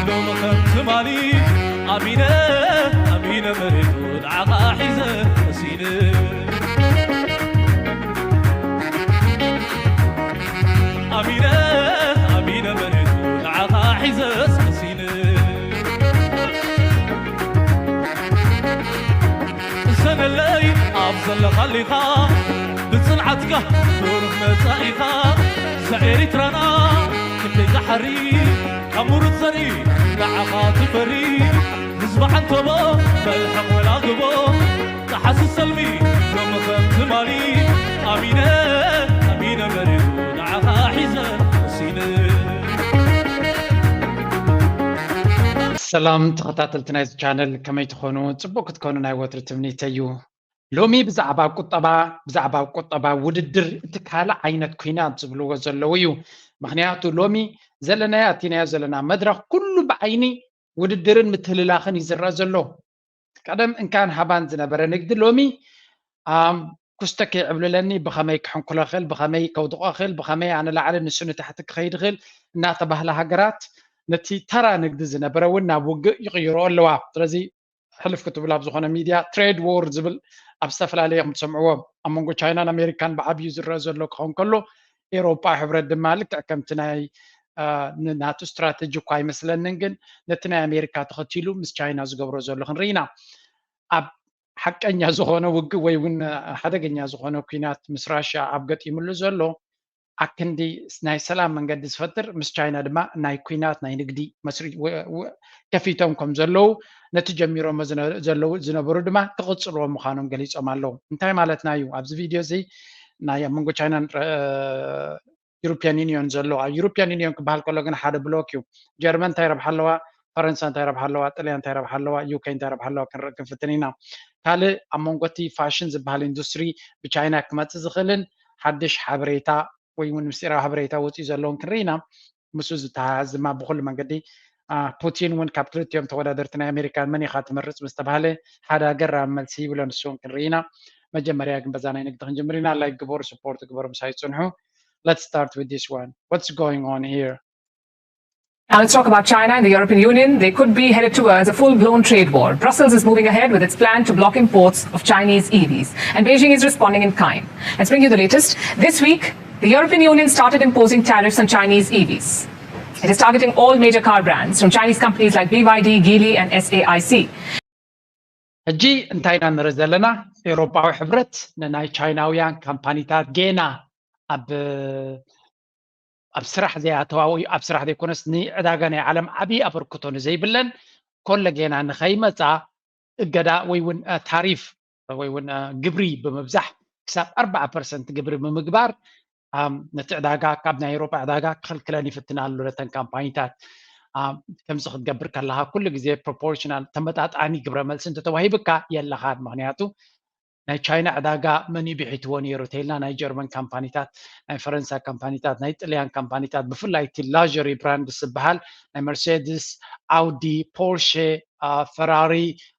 ሎሚ ከም ትማሊ ኣሚነ ኣሚነ መሬቱ ንዓኻ ሒዘ መሲነ ኣሚነ ኣሚነ መሬቱ ንዓኻ ሒዘ መሲነ ሰነለይ ኣብ ዘለኻሊኻ ብጽንዓትካ ብሩህ መጻኢኻ ሰ ኤሪትራና ክንደይ ዝሓሪ ካብ ምሩት ዘርኢ ንዓኻ ትፈሪ ህዝቢ ዓንተቦ መልሕቕ ወላግቦ ጸሓሲ ሰልሚ ሎሚ ከም ትማሊ ኣሚነ ኣሚነ መሪሩ ንዓኻ ሒዘ ሲነ ሰላም ተኸታተልቲ ናይዚ ቻነል ከመይ ትኾኑ? ጽቡቅ ክትኮኑ ናይ ወትሪ ትምኒተይ እዩ። ሎሚ ብዛዕባ ቁጠባ ብዛዕባ ቁጠባ ውድድር እቲ ካልእ ዓይነት ኩናት ዝብልዎ ዘለዉ እዩ። ምክንያቱ ሎሚ ዘለናዮ ኣቲናዮ ዘለና መድረኽ ኩሉ ብዓይኒ ውድድርን ምትህልላኽን እዩ ዝረአ ዘሎ። ቀደም እንካን ሃባን ዝነበረ ንግዲ ሎሚ ኣም ኩስተ ከይዕብልለኒ ብኸመይ ክሕንኩሎ ክእል ብኸመይ ከውድቆ ክእል ብኸመይ ኣነ ላዕሊ ንሱ ንታሕቲ ክኸይድ ክእል እናተባህለ ሃገራት ነቲ ተራ ንግዲ ዝነበረ እውን ናብ ውግእ ይቕይሮ ኣለዋ። ስለዚ ሕልፍ ክትብል ኣብ ዝኾነ ሚድያ ትሬድ ዎር ዝብል ኣብ ዝተፈላለየ ከም ትሰምዕዎ ኣብ መንጎ ቻይናን ኣሜሪካን ብዓብዩ ዝረአ ዘሎ ክኸውን ከሎ ኤሮጳ ሕብረት ድማ ልክዕ ከምቲ ናይ ናቱ ስትራተጂ እኳ ኣይመስለንን ግን ነቲ ናይ ኣሜሪካ ተኸቲሉ ምስ ቻይና ዝገብሮ ዘሎ ክንርኢ ኢና። ኣብ ሓቀኛ ዝኾነ ውግእ ወይ እውን ሓደገኛ ዝኾነ ኩናት ምስ ራሽያ ኣብ ገጢምሉ ዘሎ ኣክንዲ ናይ ሰላም መንገዲ ዝፈጥር ምስ ቻይና ድማ ናይ ኩናት ናይ ንግዲ መስሪ ከፊቶም ከም ዘለዉ ነቲ ጀሚሮሞ ዘለዉ ዝነበሩ ድማ ክቕፅልዎ ምዃኖም ገሊፆም ኣለዉ። እንታይ ማለትና እዩ? ኣብዚ ቪድዮ እዚ ናይ ኣብ መንጎ ቻይናን European Union ዘሎ ኣብ European Union ክበሃል ከሎ ግን ሓደ ብሎክ እዩ። ጀርመን እንታይ ረብሓ ኣለዋ፣ ፈረንሳ እንታይ ረብሓ ኣለዋ፣ ጥልያን እንታይ ረብሓ ኣለዋ፣ UK እንታይ ረብሓ ኣለዋ ክንርኢ ክንፍትን ኢና። ካልእ ኣብ መንጎ እቲ ፋሽን ዝበሃል ኢንዱስትሪ ብቻይና ክመፅእ ዝኽእልን ሓድሽ ሓበሬታ ወይ እውን ምስጢራዊ ሓበሬታ ወፂኡ ዘለውን ክንርኢ ኢና። ምስኡ ዝተሓሓዝ ድማ ብኩሉ መንገዲ ፑቲን እውን ካብ ክልቲኦም ተወዳደርቲ ናይ ኣሜሪካ መን ኢኻ ትመርፅ ምስ ተባሃለ ሓደ ኣገራሚ መልሲ ይብሎ ንሱ እውን ክንርኢ ኢና። መጀመርያ ግን በዛ ናይ ንግዲ ክንጅምር ኢና። ላይክ ግበሩ፣ ስፖርት ግበሩ፣ ምሳይ ፅንሑ። Let's start with this one. What's going on here? Now let's talk about China and the European Union. They could be headed towards a full-blown trade war. Brussels is moving ahead with its plan to block imports of Chinese E Vs, and Beijing is responding in kind. Let's bring you the latest. This week, the European Union started imposing tariffs on Chinese E Vs. It is targeting all major car brands, from Chinese companies like B Y D, Geely, and S A I C. ሕጂ እንታይ ኢና ንርኢ ዘለና? ኤውሮጳዊ ሕብረት ንናይ ቻይናውያን ካምፓኒታት ጌና ኣብ ኣብ ስራሕ ዘይኣተዋ ወይ ኣብ ስራሕ ዘይኮነስ ንዕዳጋ ናይ ዓለም ዓብዪ ኣበርክቶ ንዘይብለን ኮለጌና ንኸይመፃ እገዳ ወይ እውን ታሪፍ ወይ እውን ግብሪ ብምብዛሕ ክሳብ ኣርባዓ ፐርሰንት ግብሪ ብምግባር ነቲ ዕዳጋ ካብ ናይ ኤውሮጳ ዕዳጋ ክኽልክለን ይፍትን ኣሎ ነተን ካምፓኒታት። ከምዚ ክትገብር ከለኻ ኩሉ ግዜ ፕሮፖርሽናል ተመጣጣኒ ግብረ መልሲ እንተተዋሂብካ የለኻን። ምክንያቱ ናይ ቻይና ዕዳጋ መን እዩ ብሒትዎ ነይሩ ተይልና ናይ ጀርመን ካምፓኒታት፣ ናይ ፈረንሳ ካምፓኒታት፣ ናይ ጥልያን ካምፓኒታት ብፍላይ እቲ ላጀሪ ብራንድስ ዝበሃል ናይ መርሴድስ፣ ኣውዲ፣ ፖርሼ፣ ፈራሪ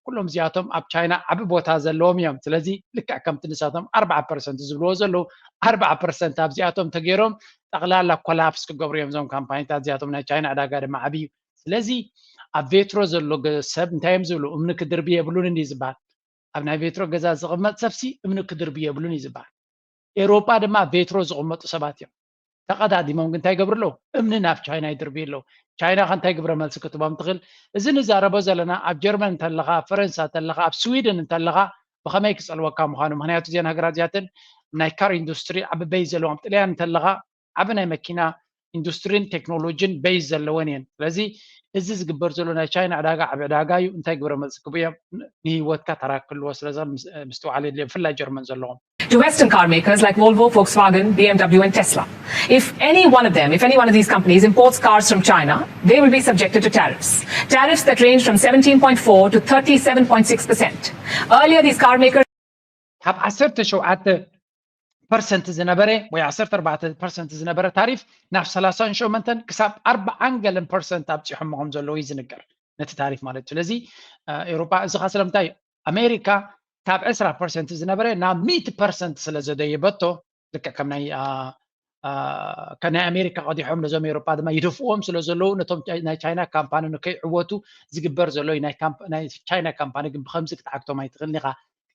ኩሎም እዚኣቶም ኣብ ቻይና ዓቢ ቦታ ዘለዎም እዮም። ስለዚ ልክዕ ከምቲ ንሳቶም ኣርባዓ ፐርሰንት ዝብልዎ ዘለዉ ኣርባዓ ፐርሰንት ኣብዚኣቶም ተገይሮም ጠቕላላ ኮላፕስ ክገብሩ እዮም እዞም ካምፓኒታት እዚኣቶም። ናይ ቻይና ዕዳጋ ድማ ዓቢ እዩ። ስለዚ ኣብ ቬትሮ ዘሎ ሰብ እንታይ እዮም ዝብሉ? እምኒ ክድርቢ የብሉን እንዲ ዝበሃል። ኣብ ናይ ቬትሮ ገዛ ዝቕመጥ ሰብሲ እምኒ ክድርቢ የብሉን እዩ ዝበሃል። ኤውሮጳ ድማ ቬትሮ ዝቕመጡ ሰባት እዮም። ተቐዳዲሞም ግን እንታይ ይገብሩ ኣለዉ? እምኒ ናብ ቻይና ይድርብዩ ኣለዉ። ቻይና ከ እንታይ ግብረ መልሲ ክትቦም ትኽእል? እዚ ንዛረቦ ዘለና ኣብ ጀርመን እንተለኻ፣ ኣብ ፈረንሳ እንተለኻ፣ ኣብ ስዊድን እንተለኻ ብኸመይ ክጸልወካ ምዃኑ። ምኽንያቱ እዚአን ሃገራት እዚኣተን ናይ ካር ኢንዱስትሪ ዓቢ በይዝ ዘለዎም። ኣብ ጥልያን እንተለኻ ዓቢ ናይ መኪና ኢንዱስትሪን ቴክኖሎጂን በይዝ ዘለወን እየን። ስለዚ እዚ ዝግበር ዘሎ ናይ ቻይና ዕዳጋ ዓቢ ዕዳጋ እዩ። እንታይ ግብረ መልሲ ክቡ እዮም? ንህይወትካ ተራ ክህልዎ ስለዘ ምስትውዓል የድልዮም፣ ብፍላይ ጀርመን ዘለኹም። To Western car makers like Volvo, Volkswagen, B M W, and Tesla. If any one of them, if any one of these companies imports cars from China, they will be subjected to tariffs. Tariffs that range from seventeen point four to thirty-seven point six percent. Earlier, these car makers ካብ ዓሰርተ ሸውዓተ ፐርሰንት ዝነበረ ወይ ዓሰርተ ኣርባዕተ ፐርሰንት ዝነበረ ታሪፍ ናብ ሰላሳን ሸሞንተን ክሳብ ኣርባዓን ገለን ፐርሰንት ኣብፂሖሞ ከም ዘለዉ እዩ ዝንገር ነቲ ታሪፍ ማለት እዩ። ስለዚ ኤውሮጳ እዚ ኸ ስለምንታይ ኣሜሪካ ካብ ዕስራ ፐርሰንት ዝነበረ ናብ ሚእቲ ፐርሰንት ስለ ዘደየበቶ ልክዕ ከም ናይ ከናይ ኣሜሪካ ቀዲሖም ነዞም ኤውሮጳ ድማ ይደፍዎም ስለ ዘለዉ ነቶም ናይ ቻይና ካምፓኒ ንከይዕወቱ ዝግበር ዘሎ ናይ ቻይና ካምፓኒ ግን ብከምዚ ክትዓግቶም ኣይትኽእልን ኢኻ።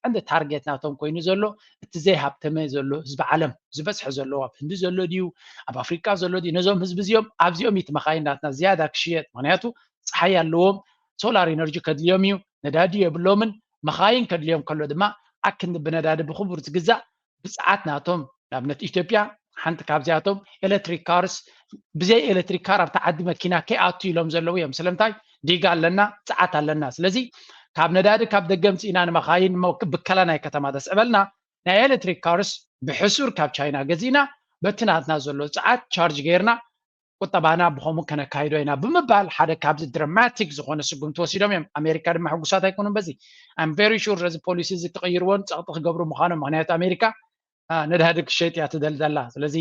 ቀንዲ ታርጌት ናቶም ኮይኑ ዘሎ እቲ ዘይሃብተመ ዘሎ ህዝቢ ዓለም ዝበዝሐ ዘለዎ ኣብ ህንዲ ዘሎ ድዩ ኣብ ኣፍሪቃ ዘሎ ድዩ ነዞም ህዝቢ እዚኦም ኣብዚኦም ይትመኻይ ናትና ዝያዳ ክሽየጥ ምክንያቱ ፀሓይ ኣለዎም ሶላር ኢነርጂ ከድልዮም እዩ ነዳዲ የብሎምን መኻይን ከድልዮም ከሎ ድማ ኣክንዲ ብነዳዲ ብክቡር ዝግዛእ ብፅዓት ናቶም ንኣብነት ኢትዮጵያ ሓንቲ ካብዚኣቶም ኤሌክትሪክ ካርስ ብዘይ ኤሌክትሪክ ካር ኣብቲ ዓዲ መኪና ከይኣቱ ኢሎም ዘለዉ እዮም ስለምንታይ ዲጋ ኣለና ፀዓት ኣለና ስለዚ ካብ ነዳዲ ካብ ደገ ምፅኢና ንመኻይን ብከላ ናይ ከተማ ተስዕበልና ናይ ኤሌክትሪክ ካርስ ብሕሱር ካብ ቻይና ገዚእና በቲ ናትና ዘሎ ፀዓት ቻርጅ ገይርና ቁጠባና ብኸምኡ ከነካይዶ ኢና ብምባል ሓደ ካብዚ ድራማቲክ ዝኾነ ስጉምቲ ወሲዶም እዮም ኣሜሪካ ድማ ሕጉሳት ኣይኮኑን በዚ I'm very sure እዚ ፖሊሲ እዚ ክቕይርዎን ፀቕጢ ክገብሩ ምዃኖም ምክንያቱ ኣሜሪካ ነዳዲ ክሸጥ እያ ትደልደላ ስለዚ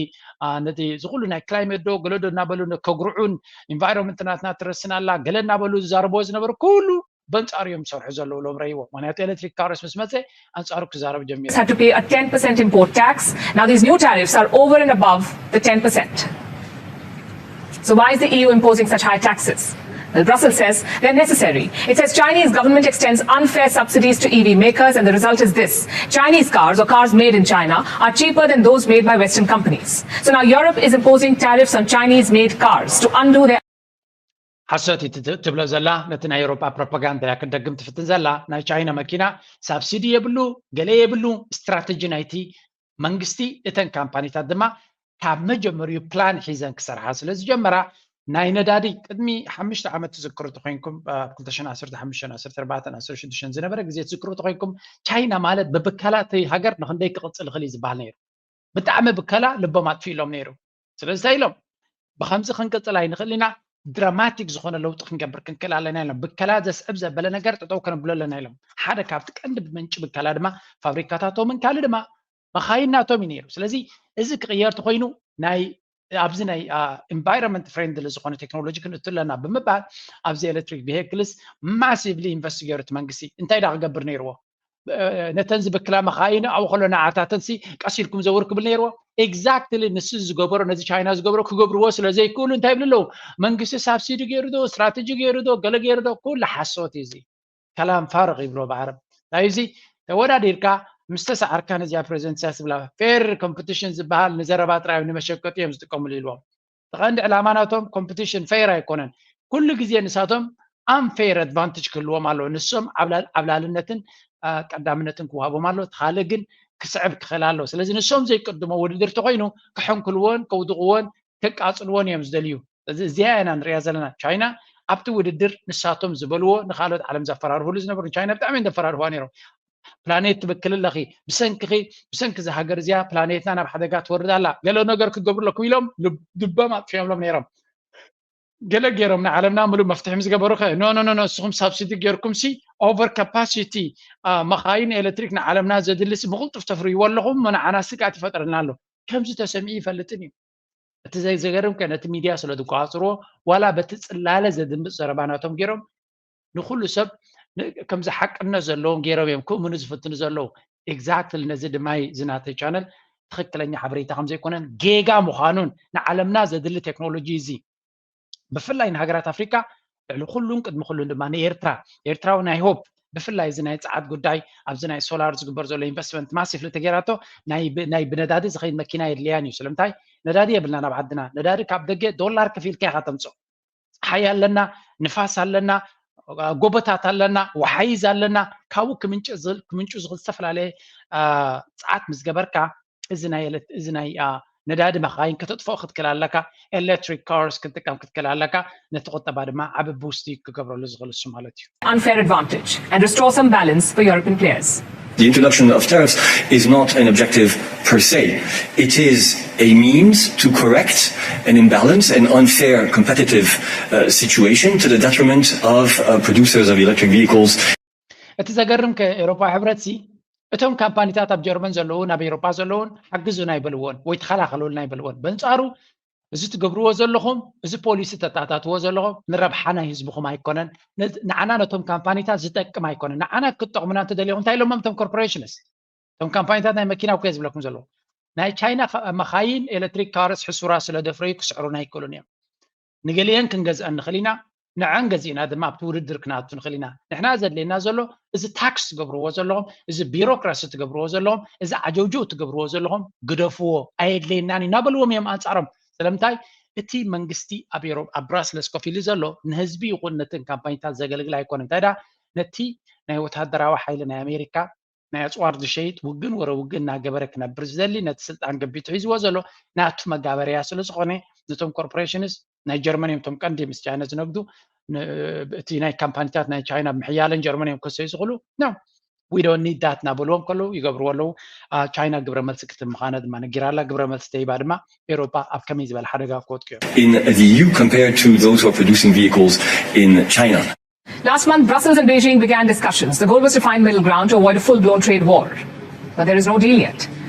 ነዚ ዝኩሉ ናይ ክላይሜት ዶ ገለዶ እናበሉ ከጉርዑን ኢንቫይሮንመንት ናትና ትረስን ኣላ ገለ እናበሉ ዝዛረብዎ ዝነበሩ ኩሉ በንፃሩ እዮም ዝሰርሑ ዘለዉ ሎም ረይዎ ምክንያቱ ኤሌክትሪክ ካርስ ምስ መፀ ኣንፃሩ ክዛረብ ጀሚሩ had to pay a ten percent import tax. Now these new tariffs are over and above the ten percent. So why is the E U imposing such high taxes? Well, Brussels says they're necessary. It says Chinese government extends unfair subsidies to E V makers, and the result is this. Chinese cars or cars made in China are cheaper than those made by Western companies. So now Europe is imposing tariffs on Chinese made cars to undo their ሓሶት እዩ ትብሎ ዘላ ነቲ ናይ ኤውሮጳ ፕሮፓጋንዳ እያ ክትደግም ትፍትን ዘላ ናይ ቻይና መኪና ሳብሲዲ የብሉ ገለ የብሉ ስትራተጂ ናይቲ መንግስቲ እተን ካምፓኒታት ድማ ካብ መጀመሪኡ ፕላን ሒዘን ክሰርሓ ስለ ዝጀመራ ናይ ነዳዲ ቅድሚ ሓሙሽተ ዓመት ትዝክሩ ተኮይንኩም ኣብ ክልተ ሽሕን ዓሰርተ ሓሙሽተን ዓሰርተ ኣርባዕተን ዓሰርተ ሽዱሽተን ዝነበረ ግዜ ትዝክሩ ተኮይንኩም ቻይና ማለት ብብከላ እቲ ሃገር ንክንደይ ክቕፅል ይኽእል እዩ ዝበሃል ነይሩ ብጣዕሚ ብከላ ልቦም ኣጥፊእሎም ነይሩ ስለዚ እንታይ ኢሎም ብከምዚ ክንቅፅል ኣይንኽእል ኢና ድራማቲክ ዝኾነ ለውጢ ክንገብር ክንክእል ኣለና ኢሎም ብከላ ዘስዕብ ዘበለ ነገር ጠጠው ከነብሎ ኣለና ኢሎም ሓደ ካብቲ ቀንዲ ብመንጭ ብከላ ድማ ፋብሪካታቶምን ካልእ ድማ መኻይናቶም እዩ ነይሩ ስለዚ እዚ ክቕየር ተኮይኑ ናይ ኣብዚ ናይ ኢንቫይሮንመንት ፍሬንድሊ ዝኾነ ቴክኖሎጂ ክንእቱ ኣለና ብምባል ኣብዚ ኤሌክትሪክ ቪሄክልስ ማሲቭሊ ኢንቨስት ገይሩ እቲ መንግስቲ እንታይ ዳ ክገብር ነይርዎ ነተን ዝብክላ መኻይን ኣብኡ ከሎ ንዓታተንሲ ቀስ ኢልኩም ዘውር ክብል ነይርዎ exactly ንሱ ዝገበሮ ነዚ ቻይና ዝገብሮ ክገብርዎ ስለ ዘይክእሉ እንታይ ይብሉ ኣለዉ መንግስቲ ሳብሲዲ ገይሩ ዶ ስትራተጂ ገይሩ ዶ ገለ ገይሩ ዶ ኩሉ ሓሶት እዩ እዚ ከላም ፋርቕ ይብሎ ብዓረብ እንታይ እዚ ተወዳዲርካ ምስ ተሰዓርካ ነዚኣ ፕሬዚደንት ኢሳያስ ዝብላ ፌር ኮምፒቲሽን ዝበሃል ንዘረባ ጥራይ ንመሸቀጢ እዮም ዝጥቀምሉ ኢልዎም እቲ ቀንዲ ዕላማ ናቶም ኮምፒቲሽን ፌር ኣይኮነን ኩሉ ግዜ ንሳቶም ኣንፌር ኣድቫንቴጅ ክህልዎም ኣለዎ ንሶም ዓብላልነትን ቀዳምነትን ክወሃቦም ኣለዎ እቲ ካልእ ግን ክስዕብ ክኽእል ኣለዎ ስለዚ ንሶም ዘይቅድሞ ውድድር ተኮይኑ ክሕንክልዎን ከውድቕዎን ከቃፅልዎን እዮም ዝደልዩ እዚ እዚኣ ኢና ንሪኣ ዘለና ቻይና ኣብቲ ውድድር ንሳቶም ዝበልዎ ንካልኦት ዓለም ዘፈራርህሉ ዝነበሩ ቻይና ብጣዕሚ እዮም ዘፈራርህዋ ነይሮም ፕላኔት ትብክል ኣለኺ ብሰንክኺ ብሰንኪ እዚ ሃገር እዚኣ ፕላኔትና ናብ ሓደጋ ትወርድ ኣላ ገለ ነገር ክገብሩ ኣለኩም ኢሎም ልቦም ኣጥፊኦምሎም ነይሮም ገለ ገይሮም ንዓለምና ምሉእ መፍትሒ ምስ ገበሩ ከ ኖ ኖ ኖ ንስኹም ሳብሲዲ ገይርኩም ሲ ኦቨር ካፓሲቲ መኻይን ኤሌክትሪክ ንዓለምና ዘድልስ ብቕልጡፍ ተፍርይዎ ኣለኹም እሞ ንዓና ስግኣት ይፈጥረልና ኣሎ ከምዚ ተሰሚዑ ይፈልጥን እዩ እቲ ዘገርም ከ ነቲ ሚድያ ስለ ዝቆፃፅርዎ ዋላ በቲ ፅላለ ዘድምፅ ዘረባ ናቶም ገይሮም ንኩሉ ሰብ ከምዚ ሓቅነት ዘለዎም ገይሮም እዮም ክእምኑ ዝፍትኑ ዘለዉ exactly ነዚ ድማ እዚ ናተይ ቻነል ትኽክለኛ ሓበሬታ ከም ዘይኮነን ጌጋ ምዃኑን ንዓለምና ዘድሊ ቴክኖሎጂ እዚ ብፍላይ ንሃገራት ኣፍሪካ ልዕሊ ኩሉን ቅድሚ ኩሉን ድማ ንኤርትራ ኤርትራዊ ናይ ሆፕ ብፍላይ እዚ ናይ ፀዓት ጉዳይ ኣብዚ ናይ ሶላር ዝግበር ዘሎ ኢንቨስትመንት ማሲፍ ልተገይራቶ ናይ ብነዳዲ ዝኸይድ መኪና የድልያን እዩ ስለምንታይ ነዳዲ የብልና ናብ ዓድና ነዳዲ ካብ ደገ ዶላር ከፊልካ ኢካ ተምፅኦ ፀሓይ ኣለና ንፋስ ኣለና ጎቦታት ኣለና ወሓይዝ ኣለና ካብኡ ክምንጩ ዝኽእል ዝተፈላለየ ፀዓት ምስ ገበርካ እዚ ናይ ነዳዲ መኻይን ከተጥፍኦ ክትክእል ኣለካ ኤሌክትሪክ ካርስ ክትጥቀም ክትክእል ኣለካ ነቲ ቁጠባ ድማ ዓቢ ቡስቲ ክገብረሉ ዝኽእል እሱ ማለት እዩ unfair advantage and restore some balance for European players. The introduction of tariffs is not an objective per se. It is a means to correct an imbalance, an unfair competitive uh, situation to the detriment of uh, producers of electric vehicles. እቲ ዘገርም ከ ኤሮፓ ሕብረት ሲ እቶም ካምፓኒታት ኣብ ጀርመን ዘለዉ ናብ ኤሮፓ ዘለዉን ሓግዙና ይበልዎን ወይ ተኸላኸሉልና ይበልዎን በንጻሩ እዚ ትገብርዎ ዘለኹም እዚ ፖሊሲ ተታታትዎ ዘለኹም ንረብሓ ናይ ህዝብኹም ኣይኮነን ንዓና ነቶም ካምፓኒታት ዝጠቅም ኣይኮነን ንዓና ክትጠቕሙና እንተደሊኹም እንታይ ኢሎሞም እቶም ኮርፖሬሽንስ እቶም ካምፓኒታት ናይ መኪና እኮ ዝብለኩም ዘለዉ ናይ ቻይና መኻይን ኤሌክትሪክ ካርስ ሕሱራት ስለ ደፍረዩ ክስዕሩና ኣይክእሉን እዮም። ንገሊአን ክንገዝአን ንኽእል ኢና፣ ንዐን ገዚእና ድማ ኣብቲ ውድድር ክነኣቱ ንኽእል ኢና። ንሕና ዘድልየና ዘሎ እዚ ታክስ ትገብርዎ ዘለኹም፣ እዚ ቢሮክራሲ ትገብርዎ ዘለኹም፣ እዚ ዓጀውጀው ትገብርዎ ዘለኹም ግደፍዎ፣ ኣየድልየናን እዩ እናበልዎም እዮም ኣንጻሮም። ስለምንታይ? እቲ መንግስቲ ኣብ ኤሮፕ ኣብ ብራስለስ ኮፍ ኢሉ ዘሎ ንህዝቢ ይኹን ነተን ካምፓኒታት ዘገልግል ኣይኮነን። እንታይ ደኣ ነቲ ናይ ወታደራዊ ሓይሊ ናይ ኣሜሪካ ናይ ኣፅዋር ዝሸይጥ ውግን ወረ ውግን እናገበረ ክነብር ዝደሊ ነቲ ስልጣን ገቢቱ ሒዝዎ ዘሎ ናቱ መጋበርያ ስለ ዝኾነ ነቶም ኮርፖሬሽንስ ናይ ጀርመን እዮም እቶም ቀንዲ ምስ ቻይና ዝነግዱ እቲ ናይ ካምፓኒታት ናይ ቻይና ምሕያለን ጀርመን እዮም ክሰዩ ዝኽእሉ ነው we don't need that እናበልዎም ከለዉ ይገብርዎ ኣለዉ። ቻይና ግብረ መልሲ ክትህብ ምዃና ድማ ነጊራ ኣላ። ግብረ መልሲ ተሂባ ድማ ኤውሮጳ ኣብ ከመይ ዝበለ ሓደጋ ክወድቁ እዮም። In the E U compared to those who are producing vehicles in China. Last month, Brussels and Beijing began discussions. The goal was to find middle ground to avoid a full blown trade war. But there is no deal yet.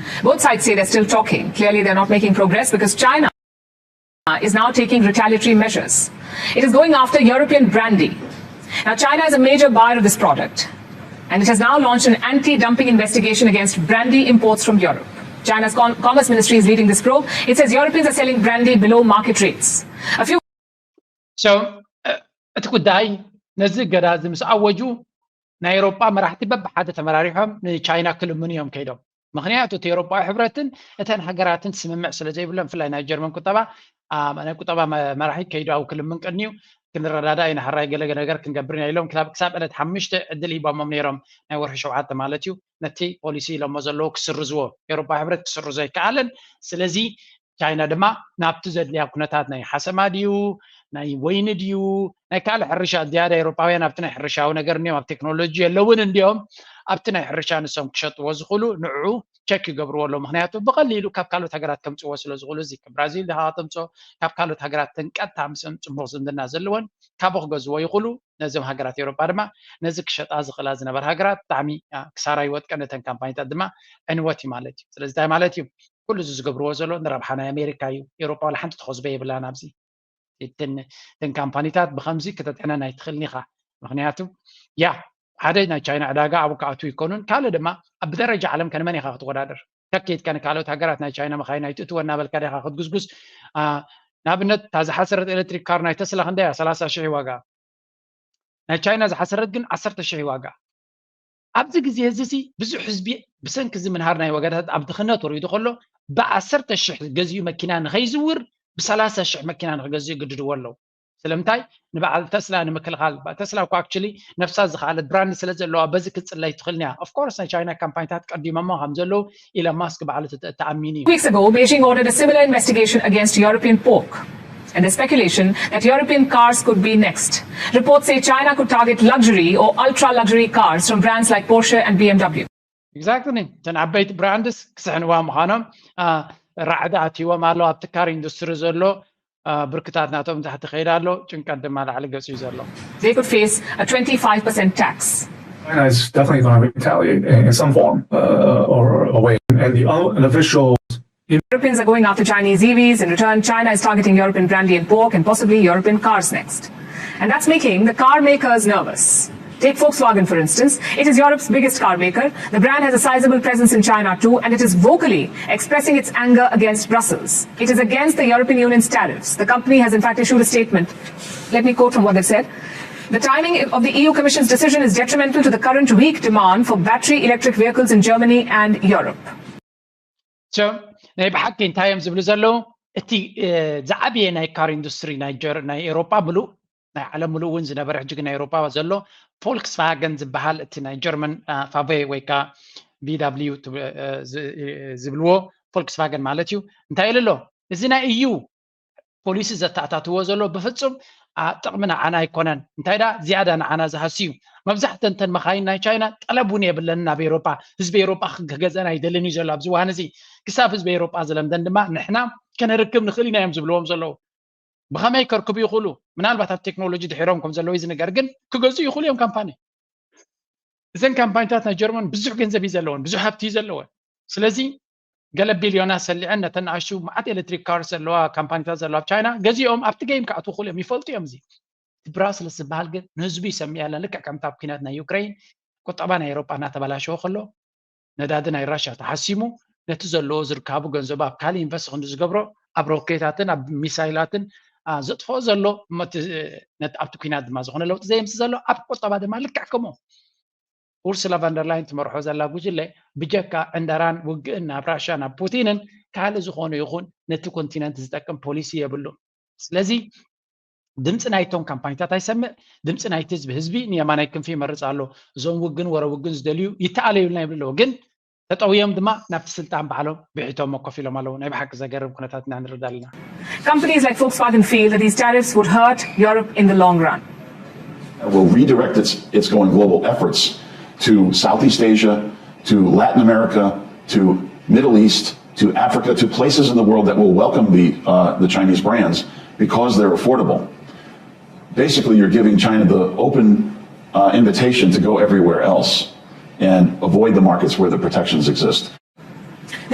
Both sides say they're still talking. Clearly, they're not making progress because China is now taking retaliatory measures. It is going after European brandy. Now, China is a major buyer of this product, and it has now launched an anti dumping investigation against brandy imports from Europe. China's Com- Commerce Ministry is leading this probe. It says Europeans are selling brandy below market rates. A few So እቲ ጉዳይ ነዚ እገዳ እዚ ምስ ኣወጁ ናይ ኤውሮጳ መራሕቲ በብሓደ ተመራሪሖም ንቻይና ክልምኑ እዮም ከይዶም። ምኽንያቱ እቲ ኤውሮጳዊ ሕብረትን እተን ሃገራትን ስምምዕ ስለ ዘይብሎም ብፍላይ ናይ ጀርመን ቁጠባ ናይ ቁጠባ መራሒ ከይዱ ኣብ ክልምን ቅድሚኡ ክንረዳዳ ኢና ሕራይ ገለ ነገር ክንገብር ኢና ኢሎም ክሳብ ዕለት ሓሙሽተ ዕድል ሂቦሞም ነይሮም ናይ ወርሒ ሸውዓተ ማለት እዩ። ነቲ ፖሊሲ ኢሎሞ ዘለዉ ክስርዝዎ ኤውሮጳዊ ሕብረት ክስርዞ ኣይከኣለን። ስለዚ ቻይና ድማ ናብቲ ዘድልያ ኩነታት ናይ ሓሰማ ድዩ ናይ ወይኒ ድዩ ናይ ካልእ ሕርሻ ዝያዳ ኤውሮጳውያን ኣብቲ ናይ ሕርሻዊ ነገር እንዲዮም ኣብ ቴክኖሎጂ የለውን እንዲዮም ኣብቲ ናይ ሕርሻ ንሶም ክሸጥዎ ዝኽእሉ ንዕኡ ቸክ ይገብርዎ ኣለዉ። ምክንያቱ ብቐሊሉ ካብ ካልኦት ሃገራት ከምፅዎ ስለ ዝኽእሉ እዚ ብራዚል ድኻ ተምፅኦ ካብ ካልኦት ሃገራት ተንቀጥታ ምስኦም ፅቡቕ ዝምድና ዘለወን ካብኡ ክገዝዎ ይኽእሉ። ነዞም ሃገራት ኤውሮጳ ድማ ነዚ ክሸጣ ዝኽእላ ዝነበራ ሃገራት ብጣዕሚ ክሳራ ይወጥቀን እተን ካምፓኒታት ድማ ዕንወት እዩ ማለት እዩ። ስለዚ እንታይ ማለት እዩ? ኩሉ እዚ ዝገብርዎ ዘሎ ንረብሓ ናይ ኣሜሪካ እዩ። ኤውሮጳ ዋላ ሓንቲ ተኸዝቦ የብላን ኣብዚ እተን ካምፓኒታት ብከምዚ ክተጥዕነን ኣይትኽእልን ኢኻ። ምክንያቱ ያ ሓደ ናይ ቻይና ዕዳጋ ኣብኡ ክኣትዉ ኣይኮኑን ካልእ ድማ ኣብ ብደረጃ ዓለም ከነመን ኢኻ ክትወዳደር ከከይድካ ንካልኦት ሃገራት ናይ ቻይና መኻይን ኣይትእትወ እናበልካ ዲኻ ክትጉስጉስ። ንኣብነት እታ ዝሓሰረት ኤሌክትሪክ ካር ናይ ተስላ ክንደያ ሰላሳ ሽሕ ዋጋ ናይ ቻይና ዝሓሰረት ግን ዓሰርተ ሽሕ ዋጋ። ኣብዚ ግዜ እዚ ሲ ብዙሕ ህዝቢ ብሰንኪ እዚ ምንሃር ናይ ዋጋታት ኣብ ድኽነት ወሪዱ ከሎ ብዓሰርተ ሽሕ ገዚኡ መኪና ንኸይዝውር ብሰላሳ ሽሕ መኪና ንኽገዝእ ይግድድዎ ኣለዉ። ስለምንታይ ንበዓል ተስላ ንምክልኻል ተስላ እኮ ኣክቹሊ ነብሳ ዝኸኣለት ብራንድ ስለ ዘለዋ በዚ ክትፅለይ ትኽእል እያ። ኦፍኮርስ ናይ ቻይና ካምፓኒታት ቀዲሞሞ ከም ዘለዉ ኢለን ማስክ ባዕሉ ተኣሚኑ እዩ። Weeks ago, Beijing ordered a similar investigation against European pork. And there's speculation that European cars could be next. Reports say China could target luxury or ultra luxury cars from brands like Porsche and B M W. Exactly. እተን ዓበይቲ ብራንድስ ክስሕንዋ ምዃኖም ራዕዲ ኣትይዎም ኣሎ ኣብቲ ካር ኢንዱስትሪ ዘሎ ብርክታት ናቶም ንታሕቲ ከይድ ኣሎ። ጭንቀት ድማ ላዕሊ ገፂ እዩ ዘሎ። They could face a twenty-five percent tax. China is definitely going to retaliate in some form uh, or a way. And the officials Europeans are going after Chinese E Vs. In return, China is targeting European brandy and pork and possibly European cars next. And that's making the car makers nervous. Take Volkswagen, for instance. It is Europe's biggest car maker. The brand has a sizable presence in China too, and it is vocally expressing its anger against Brussels. It is against the European Union's tariffs. The company has, in fact, issued a statement. Let me quote from what they've said. The timing of the E U Commission's decision is detrimental to the current weak demand for battery electric vehicles in Germany and Europe. So ናይ ብሓቂ እንታይ እዮም ዝብሉ ዘለዉ? እቲ ዝዓብየ ናይ ካር ኢንዱስትሪ ናይ ኤሮጳ ምሉእ ናይ ዓለም ምሉእ እውን ዝነበረ ሕጂ ግን ናይ ኤሮጳ ዘሎ ፎልክስቫገን ዝበሃል እቲ ናይ ጀርመን ፋቬ ወይ ከዓ ቢ ዳብሊዩ ዝብልዎ ፎልክስቫገን ማለት እዩ። እንታይ ኢሉ ኣሎ? እዚ ናይ እዩ ፖሊሲ ዘተኣታትዎ ዘሎ ብፍፁም ጥቕሚ ንዓና ኣይኮነን። እንታይ ደኣ ዝያዳ ንዓና ዝሃሲ እዩ። መብዛሕተን እተን መኻይን ናይ ቻይና ጠለብ እውን የብለንን ኣብ ኤሮጳ። ህዝቢ ኤሮጳ ክገዝአን ኣይደልን እዩ ዘሎ ኣብዚ እዋን እዚ። ክሳብ ህዝቢ ኤሮጳ ዝለምደን ድማ ንሕና ከነርክብ ንኽእል ኢና እዮም ዝብልዎም ዘለዉ። ብኸመይ ከርክቡ ይኽእሉ? ምናልባት ኣብ ቴክኖሎጂ ድሒሮም ከም ዘለዉ እዩ ዝንገር፣ ግን ክገዝኡ ይኽእሉ እዮም ካምፓኒ። እዘን ካምፓኒታት ናይ ጀርመን ብዙሕ ገንዘብ እዩ ዘለወን፣ ብዙሕ ሃብቲ እዩ ዘለወን። ስለዚ ገለ ቢልዮናት ሰሊዐን ነተን ንኣሽቱ መዓት ኤሌክትሪክ ካርስ ዘለዋ ካምፓኒታት ዘለዋ ኣብ ቻይና ገዚኦም ኣብቲ ጌም ክኣትዉ ይኽእሉ እዮም፣ ይፈልጡ እዮም። እዚ እቲ ብራስልስ ዝበሃል ግን ንህዝቡ ይሰምዕ ያለን። ልክዕ ከምቲ ኣብ ኲናት ናይ ዩክሬን ቁጠባ ናይ ኤውሮጳ እናተበላሸወ ከሎ ነዳዲ ናይ ራሽያ ተሓሲሙ ነቲ ዘለዎ ዝርካቡ ገንዘቡ ኣብ ካልእ ኢንቨስት ክንዲ ዝገብሮ ኣብ ሮኬታትን ኣብ ሚሳይላትን ዘጥፍኦ ዘሎ፣ ኣብቲ ኩናት ድማ ዝኾነ ለውጢ ዘየምፅእ ዘሎ፣ ኣብ ቁጠባ ድማ ልክዕ ከምኡ። ኡርሱላ ቫንደርላይን ትመርሖ ዘላ ጉጅለ ብጀካ ዕንደራን ውግእን ናብ ራሽያ ናብ ፑቲንን ካልእ ዝኾነ ይኹን ነቲ ኮንቲነንት ዝጠቅም ፖሊሲ የብሉን። ስለዚ ድምፂ ናይቶም ካምፓኒታት ኣይሰምዕ፣ ድምፂ ናይቲ ህዝቢ ህዝቢ ንየማናይ ክንፊ ይመርፅ ኣሎ። እዞም ውግን ወረ ውግን ዝደልዩ ይተኣለዩልና ይብሉ ኣለዉ። ግን ተጠውዮም ድማ ናብቲ ስልጣን ባዕሎም ብሒቶሞ ኮፍ ኢሎም ኣለዉ። ናይ ብሓቂ ዘገርም ኩነታት ኢና ንርዳ ኣለና። Companies like Volkswagen feel that these tariffs would hurt Europe in the long run. Will redirect its, its going global efforts to Southeast Asia, to Latin America, to Middle East, to Africa, to places in the world that will welcome the, uh, the Chinese brands because they're affordable. Basically, you're giving China the open uh, invitation to go everywhere else and avoid the markets where the protections exist.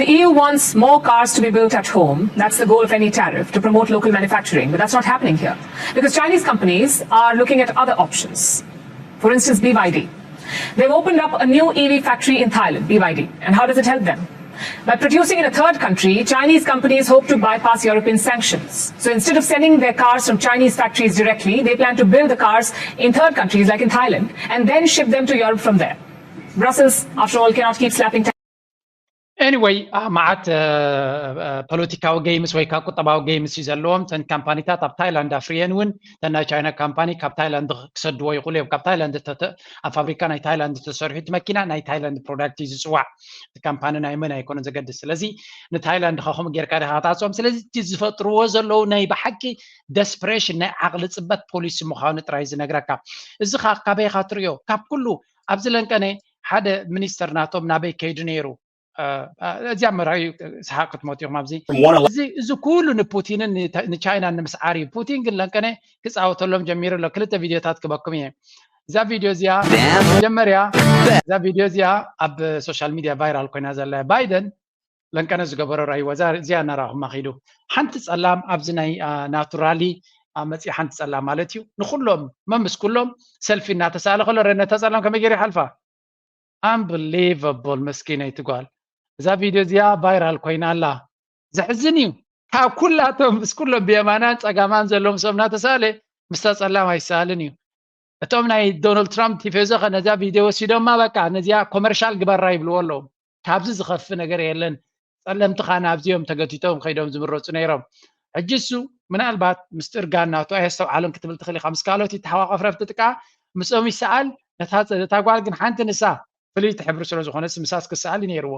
The E U wants more cars to be built at home. That's the goal of any tariff, to promote local manufacturing. But that's not happening here because Chinese companies are looking at other options. For instance, B Y D. They've opened up a new E V factory in Thailand, B Y D. And how does it help them? By producing in a third country, Chinese companies hope to bypass European sanctions. So instead of sending their cars from Chinese factories directly, they plan to build the cars in third countries like in Thailand and then ship them to Europe from there. Brussels, after all, cannot keep slapping Anyway, መዓት ፖለቲካዊ ጌምስ ወይ ካብ ቁጠባዊ ጌምስ እዩ ዘለዎም። ተን ካምፓኒታት ኣብ ታይላንድ ኣፍርየን እውን ተን ናይ ቻይና ካምፓኒ ካብ ታይላንድ ክሰድዎ ይኽእሉ እዮም። ካብ ታይላንድ ኣብ ፋብሪካ ናይ ታይላንድ ተሰሪሑ እቲ መኪና ናይ ታይላንድ ፕሮዳክት እዩ ዝፅዋዕ። እቲ ካምፓኒ ናይ መን ኣይኮነን ዘገድስ። ስለዚ ንታይላንድ ኸ ከምኡ ጌርካ ዲኻ ክትዓፅዎም? ስለዚ እቲ ዝፈጥርዎ ዘለዉ ናይ ብሓቂ ደስፕሬሽን ናይ ዓቕሊ ፅበት ፖሊሲ ምዃኑ ጥራይ ዝነግረካ። እዚ ኸ ካበይ ኢኻ ትርእዮ? ካብ ኩሉ ኣብዚ ለንቀነ ሓደ ሚኒስተር ናቶም ናበይ ከይዱ ነይሩ? እዚኣ መርኣዩ ሰሓቅ ክትሞት ኢኹም ኣብዚ። እዚ ኩሉ ንፑቲንን ንቻይናን ንምስዓር እዩ። ፑቲን ግን ለንቀነ ክፃወተሎም ጀሚሩ ኣሎ። ክልተ ቪድዮታት ክበኩም እየ። እዛ ቪድዮ እዚኣ መጀመርያ እዛ ቪድዮ እዚኣ ኣብ ሶሻል ሚድያ ቫይራል ኮይና ዘላ ባይደን ለንቀነ ዝገበሮ ራይዋ እዚኣ እናረኣኹማ ኪዱ። ሓንቲ ፀላም ኣብዚ ናይ ናቱ ራሊ መፅኢ ሓንቲ ፀላም ማለት እዩ ንኩሎም መምስ ኩሎም ሰልፊ እናተሳእለ ከሎ ረነታ ፀላም ከመይ ገይሩ ይሓልፋ? ኣምብሊቨብል መስኪነይቲ ጓል። እዛ ቪድዮ እዚኣ ቫይራል ኮይና ኣላ። ዘሕዝን እዩ። ካብ ኩላቶም ምስ ኩሎም ብየማናን ፀጋማን ዘለዎም ሰብ እናተሳእለ ምስታ ፀላም ኣይሰኣልን እዩ። እቶም ናይ ዶናልድ ትራምፕ ቲፌዞ ከ ነዛ ቪድዮ ወሲዶማ በቃ ነዚኣ ኮመርሻል ግበራ ይብልዎ ኣለዉ። ካብዚ ዝኸፍ ነገር የለን። ፀለምቲ ካ ናብዚኦም ተገቲቶም ከይዶም ዝምረፁ ነይሮም። ሕጂ እሱ ምናልባት ምስጢር ጋን ናቱ ኣየስተውዓለን ክትብል ትኽእል ኢኻ። ምስ ካልኦት ይተሓቋቐፍ ረብቲ ጥቃ ምስኦም ይሰኣል። ነታ ጓል ግን ሓንቲ ንሳ ፍልይቲ ሕብሪ ስለ ዝኾነት ምሳስ ክሰኣል እዩ ነይርዎ።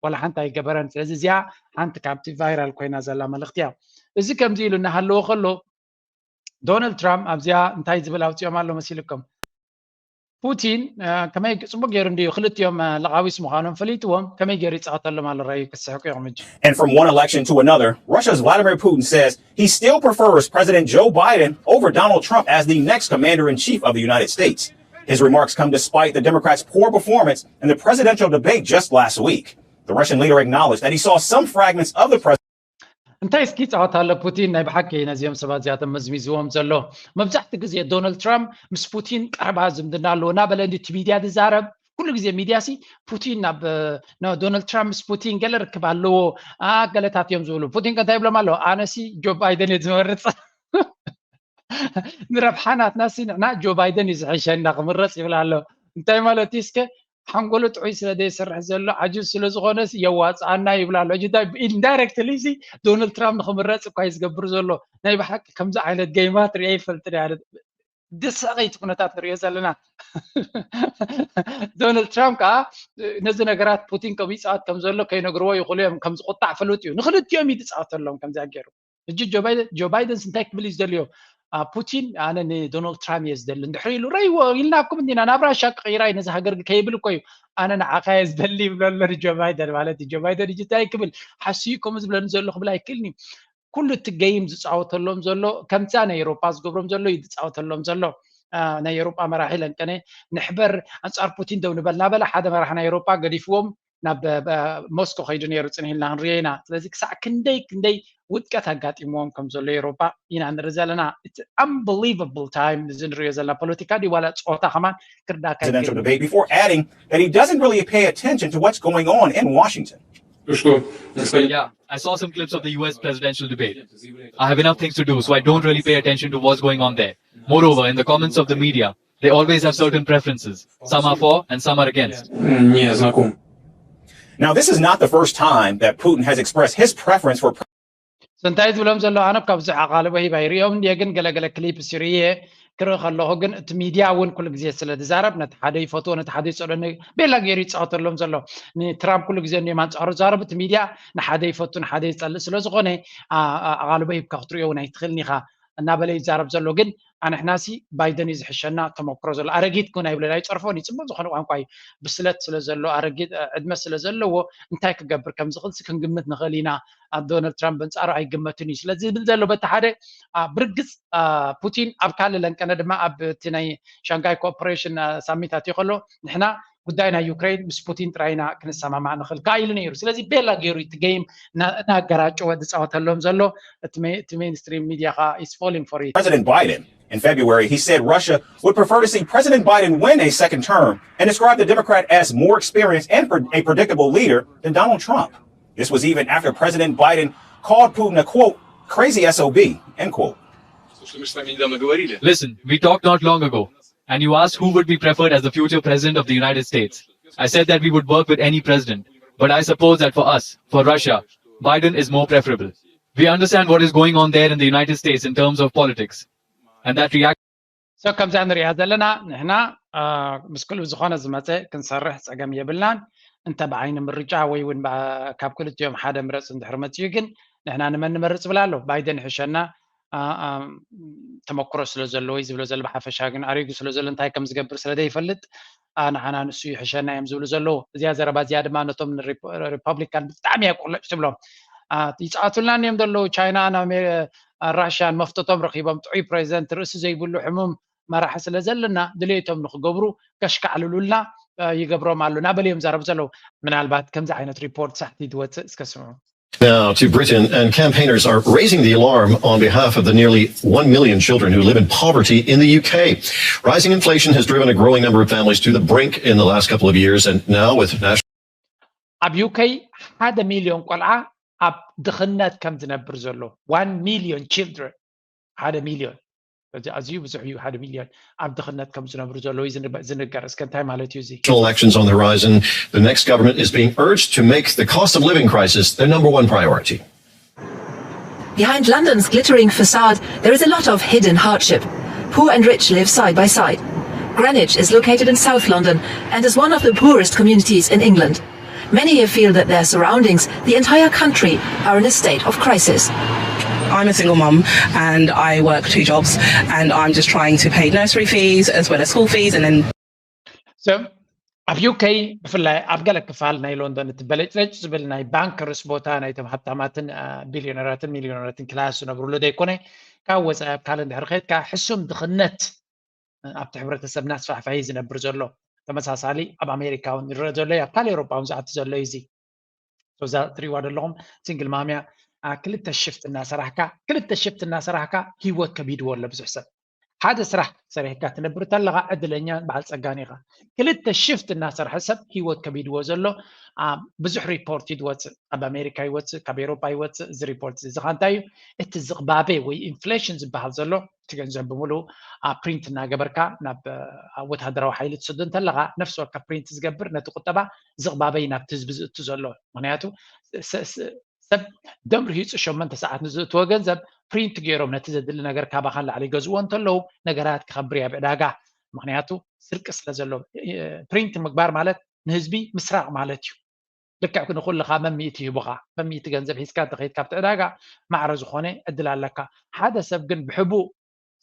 ዋላ ሓንቲ ኣይገበረን። ስለዚ እዚኣ ሓንቲ ካብቲ ቫይራል ኮይና ዘላ መልእኽቲ እያ። እዚ ከምዚ ኢሉ እናሃለወ ከሎ ዶናልድ ትራምፕ ኣብዚኣ እንታይ ዝብል ኣውፂኦም ኣሎ መሲልኩም? ፑቲን ከመይ ፅቡቅ ገይሩ እንድዩ ክልቲኦም ለቃዊስ ምዃኖም ፈሊጥዎም ከመይ ገይሩ ይፃወተሎም ኣሎ ረዩ ክትስሕቁ ኢኹም ሕጂ። And from one election to another, Russia's Vladimir Putin says he still prefers President Joe Biden over Donald Trump as the next commander in chief of the United States. His remarks come despite the Democrats' poor performance in the presidential debate just last week. The Russian leader acknowledged that he saw some fragments of the president's እንታይ እስኪ ጸወታ ኣሎ ፑቲን ናይ ብሓቂ ነዚኦም ሰባት እዚኣቶም መዝሚዝዎም ዘሎ። መብዛሕትኡ ግዜ ዶናልድ ትራምፕ ምስ ፑቲን ቀረባ ዝምድና ኣለዎ እናበለ እንዲ እቲ ሚድያ ዝዛረብ ኩሉ ግዜ ሚድያ ሲ ፑቲን ናብ ዶናልድ ትራምፕ ምስ ፑቲን ገለ ርክብ ኣለዎ ገለታት እዮም ዝብሉ። ፑቲን ከ እንታይ ይብሎም ኣለዎ? ኣነ ሲ ጆ ባይደን እየ ዝመርፅ። ንረብሓ ናትና ሲ ንሕና ጆ ባይደን እዩ ዝሕሸና ክምረፅ ይብል ኣሎ። እንታይ ማለት እዩ እስከ ሓንጎሉ ጥዑይ ስለ ዘይሰርሕ ዘሎ ዓጁዝ ስለ ዝኾነስ የዋፅኣና ይብላ ኣሎ። ሕጂ እንታይ ኢንዳይረክትሊ ሲ ዶናልድ ትራምፕ ንክምረፅ እኳ እዩ ዝገብር ዘሎ። ናይ ብሓቂ ከምዚ ዓይነት ገይማት ሪአ ይፈልጥ ያ ደስ ዘሰሕቕ ኩነታት ንሪኦ ዘለና። ዶናልድ ትራምፕ ከዓ ነዚ ነገራት ፑቲን ከም ይፃወት ከም ዘሎ ከይነግርዎ ይኽእሉ እዮም። ከም ዝቁጣዕ ፍሉጥ እዩ። ንክልቲኦም እዩ ዝፃወተሎም ከምዚኣ ገይሩ። ሕጂ ጆ ባይደን ጆ ባይደንስ እንታይ ክብል እዩ ዝደልዮ? ፑቲን ኣነ ንዶናልድ ትራምፕ እየ ዝደሊ እንድሕር ኢሉ ረይዎ ኢልናኩም እንዲና ናብ ራሻ ክቅይራ እዩ ነዚ ሃገር ከይብል እኮ እዩ። ኣነ ንዓኻ እየ ዝደሊ ይብሎ ኣሎ ንጆ ባይደን ማለት እዩ። ጆ ባይደን እጅ እንታይ ክብል ሓስዩ ከምኡ ዝብለኒ ዘሎ ክብል ኣይክእልን እዩ። ኩሉ እቲ ገይም ዝፃወተሎም ዘሎ ከምዛ ናይ ኤሮጳ ዝገብሮም ዘሎ እዩ ዝፃወተሎም ዘሎ። ናይ ኤሮጳ መራሒ ለንቀነ ንሕበር ኣንፃር ፑቲን ደው ንበል እናበለ ሓደ መራሒ ናይ ኤሮጳ ገዲፍዎም ናብ ሞስኮ ከይዱ ነይሩ ፅንሂልና ክንሪኦ ኢና። ስለዚ ክሳዕ ክንደይ ክንደይ ውድቀት ኣጋጢምዎም ከም ዘሎ ኤሮጳ ኢና ንርኢ ዘለና። It's unbelievable time እዚ ንሪኦ ዘለና ፖለቲካ ድዩ ዋላ ፀወታ ከማን ክርዳካ presidential debate before adding that he doesn't really pay attention to what's going on in Washington. Что? Господин Yeah, I saw some clips of the U S presidential debate. I have enough things to do, so I don't really pay attention to what's going on there. Moreover, in the comments of the media, they always have certain preferences. Some are for and some are against. Не знаком. Now, this is not the first time that Putin has expressed his preference for እንታይ ዝብሎም ዘሎ? ኣነ ካብ ብዙሕ ኣቓልቦ ሂባ ይርእዮም እንድየ፣ ግን ገለገለ ክሊፕ ሲርየ ክርኢ ከለኹ ግን እቲ ሚድያ እውን ኩሉ ግዜ ስለ ዝዛረብ ነቲ ሓደ ይፈትዎ ነቲ ሓደ ይፀልኦ። ቤላ ገይሩ ይፃወተሎም ዘሎ። ንትራምፕ ኩሉ ግዜ እንዲዮም ኣንፃሩ ዝዛረብ። እቲ ሚድያ ንሓደ ይፈቱ ንሓደ ይፀልእ ስለ ዝኾነ ኣቓልቦ ሂብካ ክትርእዮ እውን ኣይትኽእልን ኢኻ እናበለ ይዛረብ ዘሎ። ግን ኣንሕናሲ ባይደን እዩ ዝሕሸና ተመክሮ ዘሎ። ኣረጊት ክውን ኣይብለን ኣይፀርፎን እዩ። ፅቡቅ ዝኾነ ቋንቋ እዩ። ብስለት ስለ ዘሎ ኣረጊት ዕድመ ስለ ዘለዎ እንታይ ክገብር ከም ዝኽእል ክንግምት ንኽእል ኢና። ኣብ ዶናልድ ትራምፕ ኣንፃሩ ኣይግመትን እዩ ስለ ዝብል ዘሎ በቲ ሓደ ብርግፅ ፑቲን ኣብ ካልእ ለንቀነ ድማ ኣብ እቲ ናይ ሻንጋይ ኮኦፕሬሽን ሳሚት ኣትዮ ከሎ ንሕና ጉዳይ ናይ ዩክሬን ምስ ፑቲን ጥራይ ኢና ክንሰማማዕ ንኽእል ከኣ ኢሉ ነይሩ። ስለዚ ቤላ ገይሩ እቲ ጌም እናገራጨወ ዝፃወተሎም ዘሎ እቲ mainstream media ከዓ is falling for it። President Biden. In February, he said Russia would prefer to see President Biden win a second term and described the Democrat as more experienced and a predictable leader than Donald Trump. This was even after President Biden called Putin a quote, crazy S O B, end quote. Что мы с вами недавно говорили? Listen, we talked not long ago, and you asked who would be preferred as the future president of the United States. I said that we would work with any president, but I suppose that for us, for Russia, Biden is more preferable. We understand what is going on there in the United States in terms of politics, and that reaction ሰብ ከምዛ ንሪኣ ዘለና ንሕና ምስ ክልኡ ዝኾነ ዝመፀ ክንሰርሕ ፀገም የብልናን። እንተ ብዓይኒ ምርጫ ወይ እውን ካብ ክልቲኦም ሓደ ምረፅ እንድሕር መፅዩ ግን ንሕና ንመን ንመርፅ ዝብል ኣሎ። ባይደን ይሕሸና ተመክሮ ስለ ዘለዎ እዩ ዝብሎ ዘሎ። ብሓፈሻ ግን ኣሪጉ ስለ ዘሎ እንታይ ከም ዝገብር ስለ ዘይፈልጥ ንዓና ንሱ ይሕሸና እዮም ዝብሉ ዘለዉ። እዚኣ ዘረባ እዚኣ ድማ ነቶም ሪፓብሊካን ብጣዕሚ እያ ቁልጭ ትብሎም። ይፃወቱልና እዮም ዘለዉ። ቻይናን ራሽያን መፍተቶም ረኪቦም ጥዑይ ፕሬዚደንት ርእሲ ዘይብሉ ሕሙም መራሒ ስለ ዘለና ድሌቶም ንክገብሩ ከሽካዕልሉልና ይገብሮም ኣሎ ናበል እዮም ዛረቡ ዘለዉ። ምናልባት ከምዚ ዓይነት ሪፖርት ሳሕቲ ዝወፅእ እስከ ስምዑ። Now to Britain, and campaigners are raising the alarm on behalf of the nearly one million children who live in poverty in the U K. Rising inflation has driven a growing number of families to the brink in the last couple of years, and now with national ኣብ UK ሓደ ሚልዮን ቆልዓ ኣብ ድኽነት ከም ዝነብር ዘሎ። One million children፣ ሓደ ሚልዮን። እዚ ኣዝዩ ብዙሕ እዩ። ሓደ ሚልዮን ኣብ ድኽነት ከም ዝነብሩ ዘለዉ እዩ ዝንበ- ዝንገር። እስከ እንታይ ማለት እዩ እዚ? Elections on the horizon, the next government is being urged to make the cost of living crisis their number one priority. Behind London's glittering facade, there is a lot of hidden hardship. Poor and rich live side by side. Greenwich is located in South London and is one of the poorest communities in England. Many here feel that their surroundings, the entire country, are in a state of crisis. I'm a single mum and I work two jobs and I'm just trying to pay nursery fees as well as school fees and then So ኣብ UK ብፍላይ ኣብ ገለ ክፋል ናይ ሎንዶን እቲ በለጭለጭ ዝብል ናይ ባንከርስ ቦታ ናይቶም ሃብታማትን ቢልዮነራትን ሚልዮነራትን ክላስ ዝነብሩሉ ዘይኮነ ካብ ወፃኢ ኣብ ካልእ እንድሕር ከድካ ሕሱም ድኽነት ኣብቲ ሕብረተሰብ እናስፋሕፈሐ ዝነብር ዘሎ። ተመሳሳሊ ኣብ ኣሜሪካ እውን ይረአ ዘሎ እዩ። ኣብ ካልእ ኤውሮጳ እውን ዝኣቱ ዘሎ እዩ። እዚ እዛ ትሪእዋ ዘለኹም ሲንግል ማምያ ክልተ ሽፍት እናሰራሕካ ክልተ ሽፍት እናሰራሕካ ሂወት ከቢድዎ ኣሎ ብዙሕ ሰብ። ሓደ ስራሕ ሰሪሕካ ትነብር ተለኻ ዕድለኛ በዓል ፀጋን ኢኻ። ክልተ ሽፍት እናሰርሐ ሰብ ሂወት ከቢድዎ ዘሎ ብዙሕ ሪፖርት እዩ ዝወፅእ። ኣብ ኣሜሪካ ይወፅእ፣ ካብ ኤውሮጳ ይወፅእ። እዚ ሪፖርት እዚ ኸ እንታይ እዩ? እቲ ዝቕባበ ወይ ኢንፍሌሽን ዝበሃል ዘሎ እቲ ገንዘብ ብምሉእ ፕሪንት እናገበርካ ናብ ወታደራዊ ሓይሊ ትሰዶ እንተለኻ ነፍሲ ወከፍ ፕሪንት ዝገብር ነቲ ቁጠባ ዝቕባበ እዩ ናብቲ ህዝቢ ዝእቱ ዘሎ። ምክንያቱ ሰብ ደም ርሂፁ ሸመንተ ሰዓት ንዝእትዎ ገንዘብ ፕሪንት ገይሮም ነቲ ዘድሊ ነገር ካባኻ ንላዕሊ ይገዝእዎ እንተለዉ ነገራት ክኸብር እያ ብዕዳጋ። ምክንያቱ ስርቂ ስለ ዘሎ። ፕሪንት ምግባር ማለት ንህዝቢ ምስራቕ ማለት እዩ። ልክዕ ንኩልኻ መሚእቲ ሂቡኻ መሚእቲ ገንዘብ ሒዝካ እንተኸይድ ካብቲ ዕዳጋ ማዕረ ዝኾነ ዕድል ኣለካ። ሓደ ሰብ ግን ብሕቡእ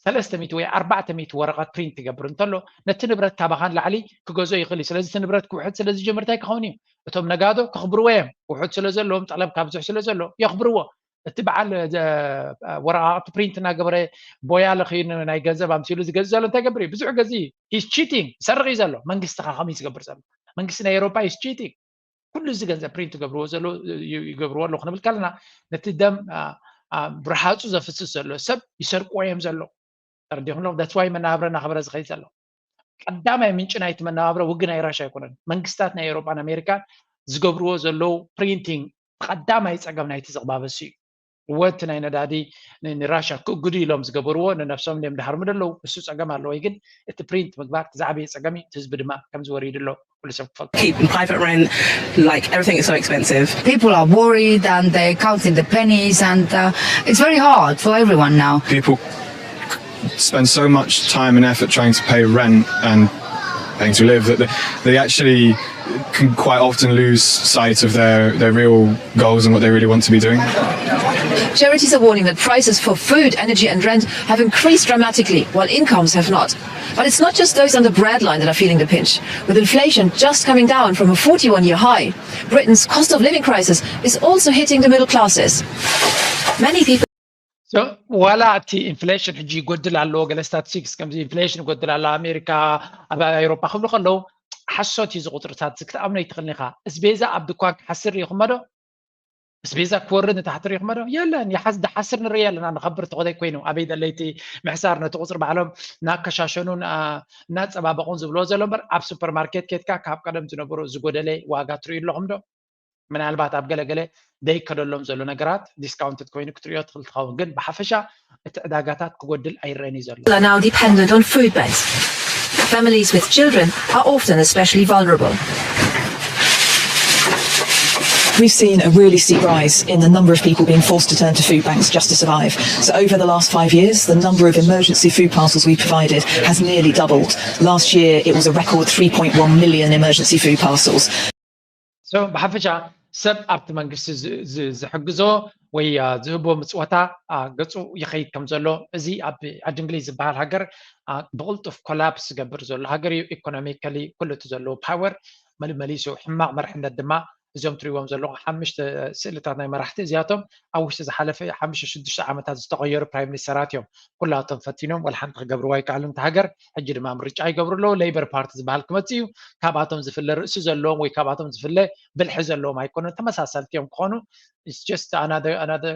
ሰለስተ ሚእቲ ወይ ኣርባዕተ ሚእቲ ወረቐት ፕሪንት ይገብር እንተሎ ነቲ ንብረት ካባኻ ንላዕሊ ክገዝኦ ይኽእል እዩ። ስለዚ እቲ ንብረት ክውሕድ ስለ ዝጀምር እንታይ ክኸውን እዩ? እቶም ነጋዶ ከኽብርዎ እዮም። ውሑድ ስለ ዘለዎም ጠለብ ካብዝሕ ስለ ዘሎ የኽብርዎ። እቲ በዓል ወረቓቕቲ ፕሪንት እናገበረ ቦያ ለኽዩ ናይ ገንዘብ ኣምሲሉ ዝገዝእ ዘሎ እንታይ ገብር እዩ? ብዙሕ ገዚ እዩ። He's cheating፣ ይሰርቕ እዩ ዘሎ። መንግስቲ ከ ከመይ ዝገብር ዘሎ? መንግስቲ ናይ ኤውሮጳ is cheating። ኩሉ እዚ ገንዘብ ፕሪንት ይገብርዎ ዘሎ ይገብርዎ ኣለዉ ክንብል ከለና ነቲ ደም ብርሃፁ ዘፍስስ ዘሎ ሰብ ይሰርቅዎ እዮም ዘለዉ። ተረዲኹም ኣለኹም? That's why መነባብሮ እናኸበረ ዝኸይድ ዘሎ። ቀዳማይ ምንጪ ናይቲ መነባብሮ ውግእ ናይ ራሻ ኣይኮነን። መንግስታት ናይ ኤውሮጳን ኣሜሪካን ዝገብርዎ ዘለዉ ፕሪንቲንግ ቀዳማይ ፀገም ናይቲ ዝቕባበሱ እዩ። ወቲ ናይ ነዳዲ ንራሻ ክእግዱ ኢሎም ዝገበርዎ ንነብሶም እዮም ድሃርሙ ደለዉ። እሱ ፀገም ኣለዎ፣ ግን እቲ ፕሪንት ምግባር እቲ ዝዓበየ ፀገም እዩ። እቲ ህዝቢ ድማ ከምዚ ወሪዱ ኣሎ፣ ኩሉ ሰብ ክፈልጦ። Keep in private rent, like everything is so expensive. People are worried and they're counting the pennies, and uh, it's very hard for everyone now. People spend so much time and effort trying to pay rent and paying to live that they, they actually can quite often lose sight of their, their real goals and what they really want to be doing. Charities are warning that prices for food, energy, and rent have increased dramatically, while incomes have not. But it's not just those on the breadline that are feeling the pinch. With inflation just coming down from a forty-one year high, Britain's cost of living crisis is also hitting the middle classes. Many people So ዋላ እቲ ኢንፍሌሽን ሕጂ ይጎድል ኣለዎ፣ ገለ ስታቲስቲክስ ከምዚ ኢንፍሌሽን ይጎድል ኣሎ ኣሜሪካ፣ ኣብ ኣውሮፓ ክብሉ ከለዉ ሓሶት እዩ። እዚ ቁፅርታት እዚ ክትኣምኖ ይትኽእልን ኢኻ። እስቤዛ ኣብ ድኳን ክሓስር ርኢኹሞ ዶ? እስቤዛ ክወርድ ንታሕቲ ርኢኹሞ ዶ? የለን። ይሓስ ድሓስር ንርኢ ኣለና። ንኸብር ተኾደይ ኮይኑ ኣበይ ደለይቲ ምሕሳር ነቲ ቁፅሪ ባዕሎም እናከሻሸኑ እናፀባበቑን ዝብልዎ ዘሎ እምበር ኣብ ሱፐርማርኬት ኬድካ ካብ ቀደም ዝነበሩ ዝጎደለ ዋጋ ትርእዩ ኣለኹም ዶ? ምናልባት ኣብ ገለገለ ደይከደሎም ዘሎ ነገራት ዲስካውንትድ ኮይኑ ክትሪኦ ትኽእል ትኸውን፣ ግን ብሓፈሻ እቲ ዕዳጋታት ክጎድል ኣይረኣን እዩ ዘሎ። Are now dependent on food banks. Families with children are often especially vulnerable. We've seen a really steep rise in the number of people being forced to turn to food banks just to survive. So, over the last five years, the number of emergency food parcels we provided has nearly doubled. Last year, it was a record three point one million emergency food parcels. So ብሓፈሻ ሰብ ኣብቲ መንግስቲ ዝሕግዞ ወይ ዝህቦ ምፅወታ ገፁ ይኸይድ ከም ዘሎ፣ እዚ ኣብ ዓዲ እንግሊዝ ዝበሃል ሃገር ብቕልጡፍ ኮላፕስ ዝገብር ዘሎ ሃገር እዩ። ኢኮኖሚካሊ ኩሉ እቲ ዘለዎ ፓወር መሊመሊሱ፣ ሕማቕ መርሕነት ድማ እዚኦም ትሪእዎም ዘለኹም ሓሙሽተ ስእልታት ናይ መራሕቲ እዚኣቶም ኣብ ውሽጢ ዝሓለፈ ሓሙሽተ ሽዱሽተ ዓመታት ዝተቐየሩ ፕራይም ሚኒስተራት እዮም። ኩላቶም ፈቲኖም ወላ ሓንቲ ክገብርዋ ኣይከኣሉን። እቲ ሃገር ሕጂ ድማ ምርጫ ይገብሩ ኣለዉ። ሌበር ፓርቲ ዝበሃል ክመፅእ እዩ። ካብኣቶም ዝፍለ ርእሲ ዘለዎም ወይ ካብኣቶም ዝፍለ ብልሒ ዘለዎም ኣይኮኑን። ተመሳሰልቲ እዮም ክኾኑ። It's just another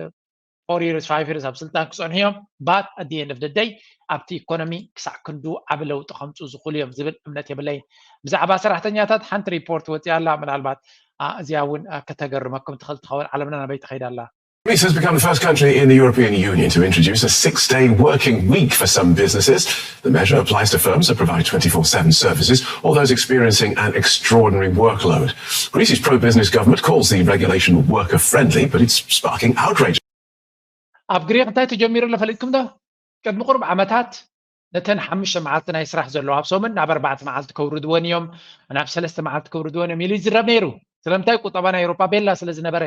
four years, five years ኣብ ስልጣን ክፀንሑ እዮም። But at the end of the day ኣብቲ ኢኮኖሚ ክሳዕ ክንዱ ዓቢ ለውጢ ከምፅኡ ዝኽእሉ እዮም ዝብል እምነት የብለይን። ብዛዕባ ሰራሕተኛታት ሓንቲ ሪፖርት ወፂኣ ኣላ። ምናልባት እዚኣ እውን ከተገርመኩም ትኽእል ትኸውን። ዓለምና ናበይ ትኸይድ ኣላ? Greece has become the first country in the European Union to introduce a six day working week for some businesses. The measure applies to firms that provide twenty-four seven services or those experiencing an extraordinary workload. Greece's pro business government calls the regulation worker friendly, but it's sparking outrage. ኣብ ግሪክ እንታይ ተጀሚሩ ኣሎ ፈሊጥኩም ዶ? ቅድሚ ቁሩብ ዓመታት ነተን ሓሙሽተ መዓልቲ ናይ ስራሕ ዘለዋ ኣብ ሰሙን ናብ ኣርባዕተ መዓልቲ ከውርድወን እዮም፣ ናብ ሰለስተ መዓልቲ ከውርድወን እዮም ኢሉ ይዝረብ ነይሩ። ስለምንታይ? ቁጠባ ናይ ኤውሮፓ ቤላ ስለ ዝነበረ፣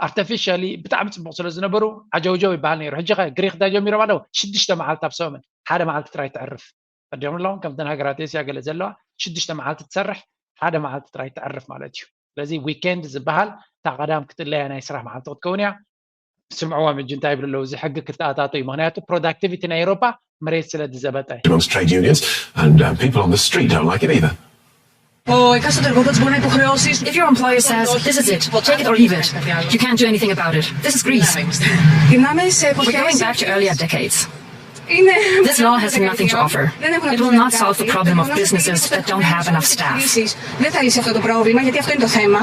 ኣርተፊሻሊ ብጣዕሚ ፅቡቕ ስለ ዝነበሩ ዓጀውጀው ይበሃል ነይሩ። ሕጂ ኸ ግሪክ እንታይ ጀሚሮም ኣለዉ? ሽዱሽተ መዓልቲ ኣብ ሰሙን ሓደ መዓልቲ ጥራይ ተዕርፍ። ፈዲዮም ኣለዎም ከምተን ሃገራት ኤስያ ገለ ዘለዋ ሽዱሽተ መዓልቲ ትሰርሕ ሓደ መዓልቲ ጥራይ ተዕርፍ ማለት እዩ። ስለዚ ዊኬንድ ዝበሃል እታ ቀዳም ክትለያ ናይ ስራሕ መዓልቲ ክትከውን እያ። ስምዕዎም ሕጂ እንታይ ይብሉ ኣለዉ? እዚ ሕጊ ክተኣታቶ እዩ። ምክንያቱ ፕሮዳክቲቪቲ ናይ ኤውሮፓ መሬት ስለ ዝዘበጠ። Amongst trade unions and uh, people on the street don't like it either. If your employer says, "This is it, take it or leave it," you can't do anything about it. This is Greece. We're going back to earlier decades. This law has nothing to offer. It will not solve the problem of businesses that don't have enough staff. Δεν θα λύσει αυτό το πρόβλημα, γιατί αυτό είναι το θέμα.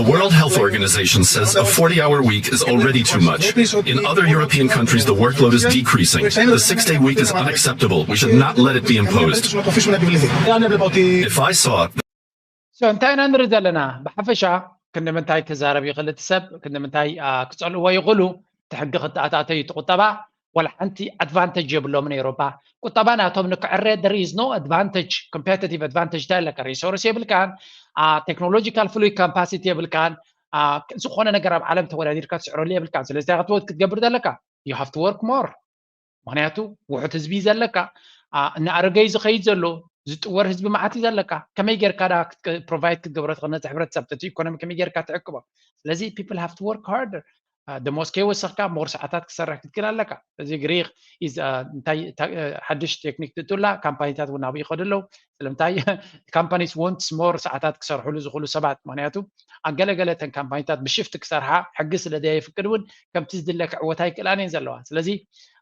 The World Health Organization says a forty hour week is already too much. In other European countries, the workload is decreasing. The six day week is unacceptable. We should not let it be imposed. If I saw So እንታይ ኢና ንርኢ ዘለና? ብሓፈሻ ክንዲ ምንታይ ክዛረብ ይኽእል እቲ ሰብ፣ ክንዲ ምንታይ ክፀልእዎ ይኽእሉ? እቲ ሕጊ ክተኣታተዩ እቲ ቁጠባ ዋላ ሓንቲ ኣድቫንተጅ የብሎምን። ኤውሮፓ ቁጠባ ናቶም ንክዕረ there is no advantage, competitive advantage እንታይ ኣለካ? ሪሶርስ የብልካን፣ ቴክኖሎጂካል ፍሉይ ካፓሲቲ የብልካን፣ ዝኾነ ነገር ኣብ ዓለም ተወዳዲርካ ትስዕረሉ የብልካን። ስለዚ እንታይ ክትወት ክትገብር ዘለካ? You have to work more. ምክንያቱ ውሑድ ህዝቢ እዩ ዘለካ፣ እናኣረገ እዩ ዝኸይድ ዘሎ፣ ዝጥወር ህዝቢ መዓት እዩ ዘለካ። ከመይ ጌርካ ዳ ፕሮቫይድ ክትገብሮ ትኽእል ነቲ ሕብረተሰብ፣ እቲ ኢኮኖሚ ከመይ ጌርካ ትዕቅቦ? ስለዚ people have to work harder. ደሞዝ ከይወሰኽካ ሞር ሰዓታት ክሰርሕ ክትክእል ኣለካ። እዚ ግሪክ እንታይ ሓድሽ ቴክኒክ ትእቱላ፣ ካምፓኒታት እውን ናብኡ ይኸዱ ኣለዉ። ስለምንታይ? ካምፓኒስ ወንትስ ሞር ሰዓታት ክሰርሕሉ ዝኽእሉ ሰባት፣ ምክንያቱ ገለገለ ተን ካምፓኒታት ብሽፍት ክሰርሓ ሕጊ ስለ ዘየፍቅድ እውን ከምቲ ዝድለ ክዕወት ኣይክእላን እየን ዘለዋ። ስለዚ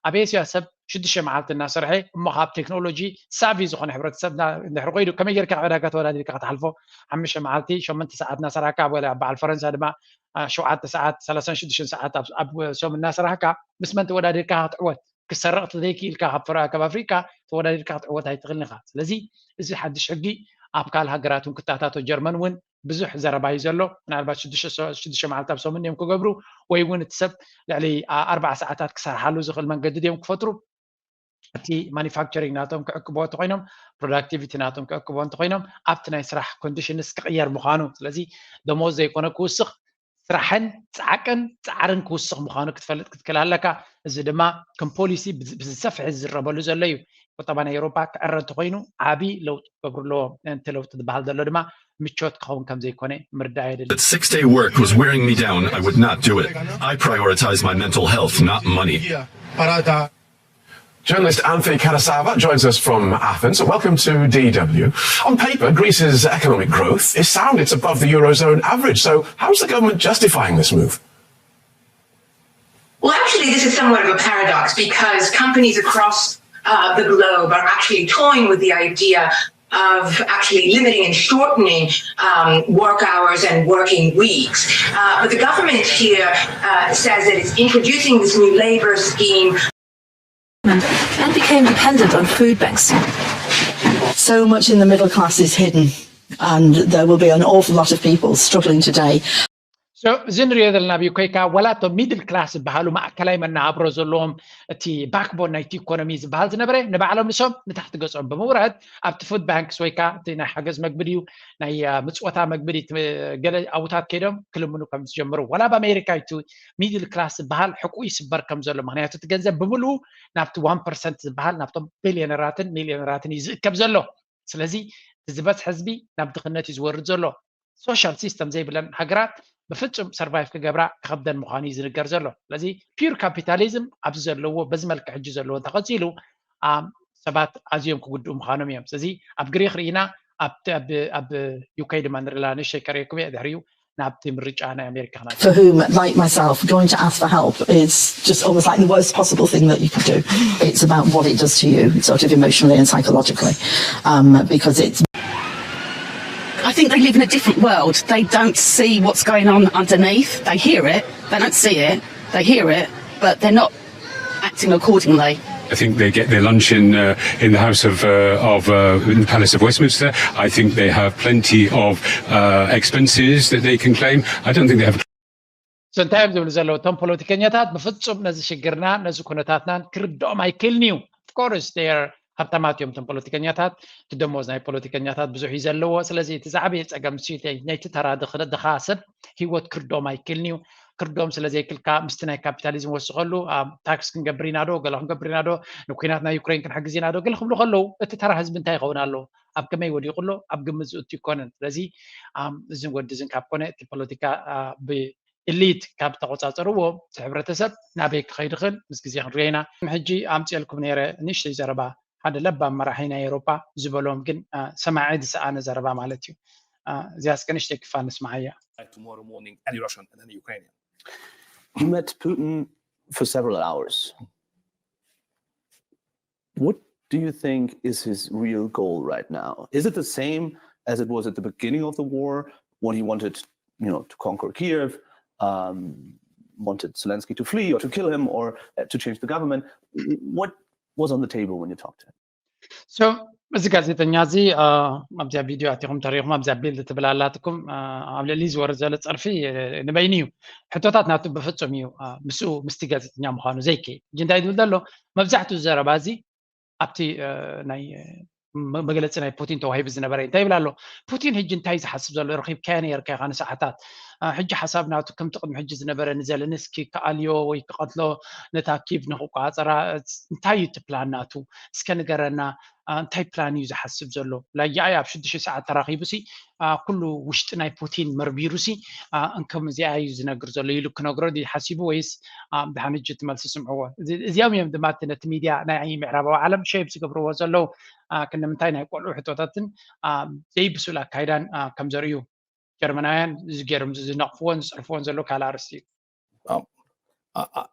ኣብ ኤስያ ሰብ ሽዱሽተ መዓልቲ እናሰርሐ እሞ ካብ ቴክኖሎጂ ሳቪ ዝኾነ ሕብረተሰብ እንድሕር ኮይዱ ከመይ ጌርካ ዕዳጋ ተወዳዲርካ ክትሓልፎ? ሓሙሽተ መዓልቲ ሸመንተ ሰዓት እናሰራሕካ፣ ወላ በዓል ፈረንሳ ድማ ሸውዓተ ሰዓት፣ ሰላሳን ሽዱሽተን ሰዓት ኣብ ሰሙን እናሰራሕካ ምስ መን ተወዳዲርካ ክትዕወት? ክሰረቕ ተዘይክኢልካ ካብ ኣፍሪካ ተወዳዲርካ ክትዕወት ኣይትኽእልን ኢኻ። ስለዚ እዚ ሓድሽ ሕጊ ኣብ ካልእ ሃገራት እውን ክተኣታቶ፣ ጀርመን እውን ብዙሕ ዘረባ እዩ ዘሎ። ምናልባት ሽዱሽተ መዓልቲ ኣብ ሰሙን እዮም ክገብሩ፣ ወይ እውን እቲ ሰብ ልዕሊ ኣርባዓ ሰዓታት ክሰርሓሉ ዝኽእል መንገዲ ድዮም ክፈጥሩ? እቲ ማኒፋክቸሪንግ ናቶም ክዕቅብዎ እንተኮይኖም፣ ፕሮዳክቲቪቲ ናቶም ክዕቅብዎ እንተኮይኖም፣ ኣብቲ ናይ ስራሕ ኮንዲሽንስ ክቕየር ምዃኑ። ስለዚ ደሞዝ ዘይኮነ ክውስኽ፣ ስራሕን ፃዕቅን ፃዕርን ክውስኽ ምዃኑ ክትፈልጥ ክትክእል ኣለካ። እዚ ድማ ከም ፖሊሲ ብዝሰፍሐ ዝዝረበሉ ዘሎ እዩ። ቁጠባ ናይ ኤውሮፓ ክዕረ እንተኮይኑ ዓብዪ ለውጢ ክገብሩ ኣለዎ። እቲ ለውጢ ዝበሃል ዘሎ ድማ ምቾት ክኸውን ከም ዘይኮነ ምርዳእ የድሊ። Six day work was wearing me down. I would not do it. I prioritize my mental health, not money. Journalist Anfi Karasava joins us from Athens. Welcome to D W. On paper, Greece's economic growth is sound. It's above the Eurozone average. So how's the government justifying this move? Well, actually, this is somewhat of a paradox because companies across uh, the globe are actually toying with the idea of actually limiting and shortening um, work hours and working weeks. Uh, but the government here uh, says that it's introducing this new labor scheme and became dependent on food banks. So much in the middle class is hidden, and there will be an awful lot of people struggling today. እዚ ንሪኦ ዘለና ኣብ ዩኬ ከኣ ዋላ እቶም ሚድል ክላስ ዝበሃሉ ማእከላይ መነባብሮ ዘለዎም እቲ ባክቦን ናይቲ ኢኮኖሚ ዝበሃል ዝነበረ ንባዕሎም ንሶም ንታሕቲ ገጾም ብምውራድ ኣብቲ ፉድ ባንክስ ወይ ከዓ እቲ ናይ ሓገዝ መግቢ ድዩ ናይ ምፅወታ መግቢ ገለ ኣውታት ከይዶም ክልምኑ ከም ዝጀምሩ ዋላ ኣብ ኣሜሪካ እቲ ሚድል ክላስ ዝበሃል ሕቁ ይስበር ከም ዘሎ ምክንያቱ እቲ ገንዘብ ብምልኡ ናብቲ ዋን ፐርሰንት ዝበሃል ናብቶም ቢልዮነራትን ሚልዮነራትን እዩ ዝእከብ ዘሎ ስለዚ ዝበዝሕ ህዝቢ ናብ ድኽነት እዩ ዝወርድ ዘሎ social system ዘይብለን ሃገራት ብፍፁም survive ክገብራ ክኸብደን ምዃኑ እዩ ዝንገር ዘሎ ስለዚ pure capitalism ኣብዚ ዘለዎ በዚ መልክዕ ሕጂ ዘለዎ እንተቐፂሉ ሰባት ኣዝዮም ክጉድኡ ምዃኖም እዮም ስለዚ ኣብ ግሪክ ርኢና ኣብ UK ድማ ንርላ ንእሽተይ ከርእየኩም እየ ድሕሪኡ ናብቲ ምርጫ ናይ ኣሜሪካ For whom, like myself, going to ask for help is just almost like the worst possible thing that you could do. It's about what it does to you, sort of emotionally and psychologically, um, because it's. I think they live in a different world. They don't see what's going on underneath. They hear it, they don't see it, they hear it, but they're not acting accordingly. I think they get their lunch in uh, in the House of uh, of uh, in the Palace of Westminster. I think they have plenty of uh, expenses that they can claim. I don't think they have. So እንታይ እዮም ዝብሉ ዘለዉ እቶም ፖለቲከኛታት ብፍጹም ነዚ ሽግርና ነዚ ኩነታትናን ክርድኦም ኣይክእልን እዩ። Of course they are ሃብታማት እዮም እቶም ፖለቲከኛታት እቲ ደሞዝ ናይ ፖለቲከኛታት ብዙሕ እዩ ዘለዎ። ስለዚ እቲ ዝዓበየ ጸገም ናይቲ ተራ ድኻ ሰብ ህይወት ክርድኦም ኣይክእልን እዩ። ክርድኦም ስለ ዘይክልካ ምስቲ ናይ ካፒታሊዝም ወስኸሉ ታክስ ክንገብር ኢና ዶ ገለ ክንገብር ኢና ዶ ንኩናት ናይ ዩክሬን ክንሕግዝ ኢና ዶ ገለ ክብሉ ከለዉ እቲ ተራ ህዝቢ እንታይ ይኸውን ኣሎ ኣብ ከመይ ወዲቑ ኣሎ ኣብ ግምት ዝእቱ ይኮነን ስለዚ እዚ ወዲ ዝን ካብ ኮነ እቲ ፖለቲካ ብኢሊት ካብ ተቆፃፀርዎ እቲ ሕብረተሰብ ናበይ ክኸይድ ይኽእል ምስ ግዜ ክንሪኦ ኢና ሕጂ ኣምፅኤልኩም ነይረ ንእሽተይ ዘረባ ሓደ ለባም መራሒ ናይ ኤሮፓ ዝበሎም ግን ሰማዒ ዝሰኣነ ዘረባ ማለት እዩ እዚኣስ ከንሽተይ ክፋል ንስማዓያ tomorrow morning any Russian and any Ukrainian. You met Putin for several hours. What do you think is his real goal right now? Is it the same as it was at the beginning of the war when he wanted, you know, to conquer Kiev, um, wanted Zelensky to flee or to kill him or uh, to change the government? What was on the table when you talked to him? So እዚ ጋዜጠኛ እዚ ኣብዚኣ ቪድዮ ኣቲኹም ተሪኹም ኣብዚኣ ቢልድ ትብል ኣላትኩም ኣብ ልዕሊ ዝወርድ ዘሎ ፀርፊ ንበይኑ እዩ ሕቶታት ናቱ ብፍፁም እዩ ምስኡ ምስቲ ጋዜጠኛ ምዃኑ ዘይከ ሕጂ እንታይ ዝብል ዘሎ መብዛሕትኡ ዘረባ እዚ ኣብቲ ናይ መግለፂ ናይ ፑቲን ተዋሂቡ ዝነበረ እንታይ ይብል ኣሎ ፑቲን ሕጂ እንታይ ዝሓስብ ዘሎ ረኪብካዮ ነርካ ኢኻ ንሰዓታት ሕጂ ሓሳብ ናቱ ከምቲ ቅድሚ ሕጂ ዝነበረ ንዘለንስኪ ክኣልዮ ወይ ክቐትሎ ነታ ኪቭ ንክቋፀራ እንታይ እዩ እቲ ፕላን ናቱ እስከ ንገረና እንታይ ፕላን እዩ ዝሓስብ ዘሎ ላያኣይ ኣብ ሽዱሽተ ሰዓት ተራኪቡ ሲ ኩሉ ውሽጢ ናይ ፑቲን መርቢሩ ሲ እንከም እዚኣ እዩ ዝነግር ዘሎ ኢሉ ክነግሮ ሓሲቡ ወይስ ብሓንጂ ትመልሲ ስምዕዎ እዚኦም እዮም ድማ ነቲ ሚድያ ናይ ምዕራባዊ ዓለም ሸይብ ዝገብርዎ ዘለዉ ክንምንታይ ናይ ቆልዑ ሕቶታትን ዘይብሱል ኣካይዳን ከም ዘርእዩ ጀርመናውያን እዚ ገይሮም ዝነቕፍዎን ዝፀርፍዎን ዘለዉ ካልእ ኣርእስቲ እዩ። Um, uh, uh,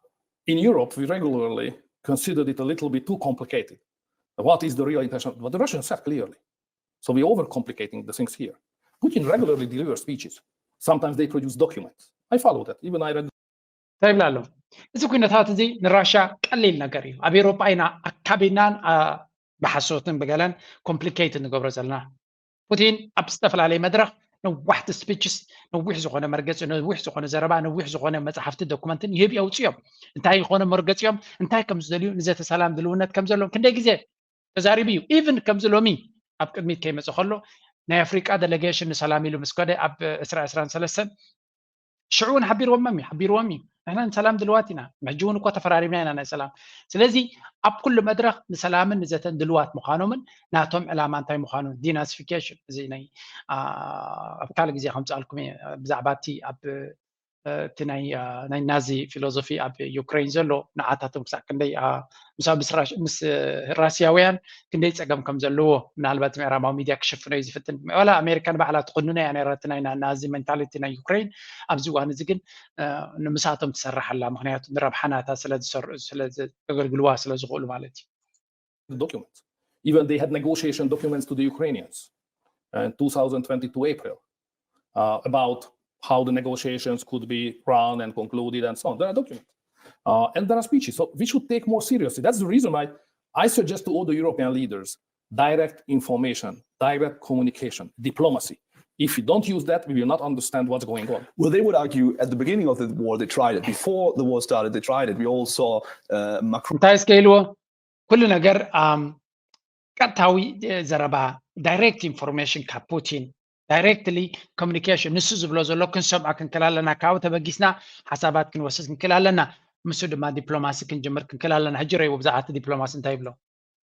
in Europe, we regularly considered it a little bit too complicated. What is the real intention? But the Russians said clearly. So we're overcomplicating the things here. Putin regularly delivers speeches. Sometimes they produce documents. I follow that. Even I read እንታይ ይብላ ኣለዉ? እዚ ኩነታት እዚ ንራሻ ቀሊል ነገር እዩ። ኣብ ኤውሮጳ ኢና ኣካቢድናን ብሓሶትን ብገለን ኮምፕሊኬት ንገብሮ ዘለና። ፑቲን ኣብ ዝተፈላለየ መድረኽ ነዋሕቲ ስፒችስ፣ ነዊሕ ዝኾነ መርገፂ፣ ነዊሕ ዝኾነ ዘረባ፣ ነዊሕ ዝኾነ መፅሓፍቲ ዶኩመንትን ይህብ የውፅኦም። እንታይ ዝኾነ መርገፂኦም፣ እንታይ ከም ዝደልዩ፣ ንዘተ ሰላም ድልውነት ከም ዘለዎም ክንደይ ግዜ ተዛሪቡ እዩ። ኢቭን ከምዚ ሎሚ ኣብ ቅድሚት ከይመፀ ከሎ ናይ ኣፍሪቃ ዴሌጌሽን ንሰላም ኢሉ ምስ ከደ ኣብ ዕስራ ዕስራን ሰለስተን ሽዑ እውን ሓቢርዎም እዩ ሓቢርዎም እዩ። ንሕና ንሰላም ድልዋት ኢና፣ ሕጂ እውን እኮ ተፈራሪምና ኢና ናይ ሰላም። ስለዚ ኣብ ኩሉ መድረኽ ንሰላምን ንዘተን ድልዋት ምዃኖምን ናቶም ዕላማ እንታይ ምዃኑ ዲናሲፊኬሽን፣ እዚ ናይ ኣብ ካልእ ግዜ ከምፅኣልኩም እየ ብዛዕባ እቲ ኣብ እቲ ናይ ናይ ናዚ ፊሎዞፊ ኣብ ዩክሬን ዘሎ ንዓታቶም ክሳዕ ክንደይ ምስ ራስያውያን ክንደይ ፀገም ከም ዘለዎ ምናልባት ምዕራባዊ ሚድያ ክሽፍኖ እዩ ዝፍትን። ዋላ ኣሜሪካ ንባዕላ ትኹንኖ እያ ነይራ እቲ ናይ ናዚ ሜንታሊቲ ናይ ዩክሬን። ኣብዚ እዋን እዚ ግን ንምሳቶም ትሰርሕ ኣላ፣ ምክንያቱ ንረብሓ ናታ ስለዝሰርሑ ስለዘገልግልዋ ስለዝኽእሉ ማለት እዩ። Documents. Even they had negotiation documents to the Ukrainians in two thousand twenty-two April uh, about how the negotiations could be run and concluded and so on. There are documents uh, and there are speeches. So we should take more seriously. That's the reason why I suggest to all the European leaders direct information, direct communication, diplomacy. If you don't use that, we will not understand what's going on. Well, they would argue at the beginning of the war, they tried it. Before the war started, they tried it. We all saw uh, Macron. እንታይ እስከ ኢልዎ? ኩሉ ነገር ቀጥታዊ ዘረባ፣ ዳይሬክት ኢንፎርሜሽን ካብ ፑቲን፣ ዳይሬክትሊ ኮሚኒኬሽን፣ ንሱ ዝብሎ ዘሎ ክንሰምዖ ክንክእል ኣለና። ካብኡ ተበጊስና ሓሳባት ክንወስድ ክንክእል ኣለና። ምስኡ ድማ ዲፕሎማሲ ክንጅምር ክንክእል ኣለና። ሕጂ ረይዎ ብዛዕባ እቲ ዲፕሎማሲ እንታይ ይብሎ?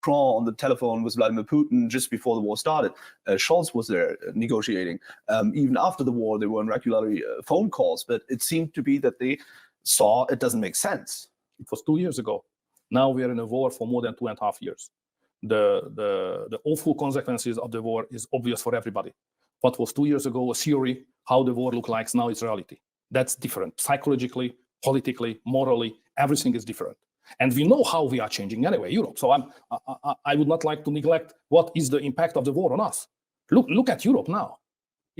Macron on the telephone with Vladimir Putin just before the war started. Uh, Scholz was there negotiating. Um, even after the war, they were in regularly uh, phone calls, but it seemed to be that they saw it doesn't make sense. It was two years ago. Now we are in a war for more than two and a half years. The, the, the awful consequences of the war is obvious for everybody. What was two years ago a theory, how the war looked like, now it's reality. That's different. Psychologically, politically, morally, everything is different. And we know how we are changing anyway, Europe. So I'm, I, I would not like to neglect what is the impact of the war on us. Look, look at Europe now.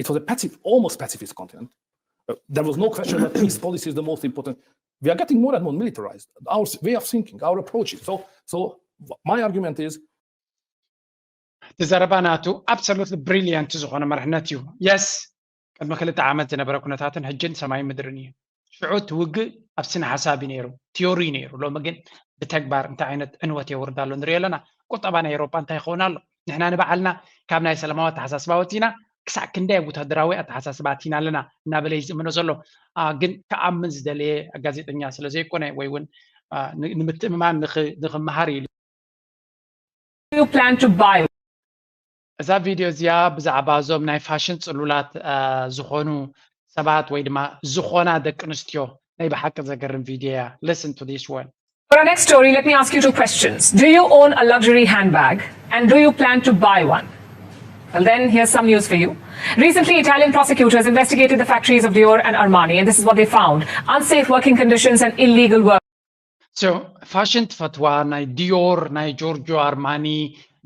It was a pacif- almost pacifist continent. Uh, there was no question that peace policy is the most important. We are getting more and more militarized. Our way of thinking, our approaches. So, so my argument is እቲ ዘረባ ናቱ ኣብሶሉት ብሪሊየንት ዝኾነ መርሕነት እዩ። የስ ቅድሚ ክልተ ዓመት ዝነበረ ኩነታትን ሕጅን ሰማይ ምድርን እዩ። ሽዑ እቲ ውግእ ኣብ ስነ ሓሳብ እዩ ነይሩ፣ ቲዮሪ እዩ ነይሩ። ሎሚ ግን ብተግባር እንታይ ዓይነት ዕንወት የውርድ ኣሎ ንሪኦ ኣለና። ቁጠባ ናይ ኤውሮጳ እንታይ ይኸውን ኣሎ? ንሕና ንባዕልና ካብ ናይ ሰላማዊ ኣተሓሳስባ ወፂና ክሳዕ ክንደይ ወታደራዊ ኣተሓሳስባ ኣቲና ኣለና እናበለ እዩ ዝእምኖ ዘሎ። ግን ክኣምን ዝደለየ ጋዜጠኛ ስለ ዘይኮነ ወይ እውን ንምትእምማን ንኽመሃር ኢሉ you plan to buy? እዛ ቪድዮ እዚኣ ብዛዕባ እዞም ናይ ፋሽን ፅሉላት ዝኾኑ ሰባት ወይ ድማ ዝኾና ደቂ ኣንስትዮ ናይ ብሓቂ ዘገርም ቪድዮ እያ። Listen to this one. For our next story, let me ask you two questions. Do you own a luxury handbag? And do you plan to buy one? Well, then, here's some news for you. Recently, Italian prosecutors investigated the factories of Dior and Armani, and this is what they found: unsafe working conditions and illegal work. So ፋሽን ትፈትዋ፣ ናይ ዲዮር፣ ናይ ጆርጆ ኣርማኒ፣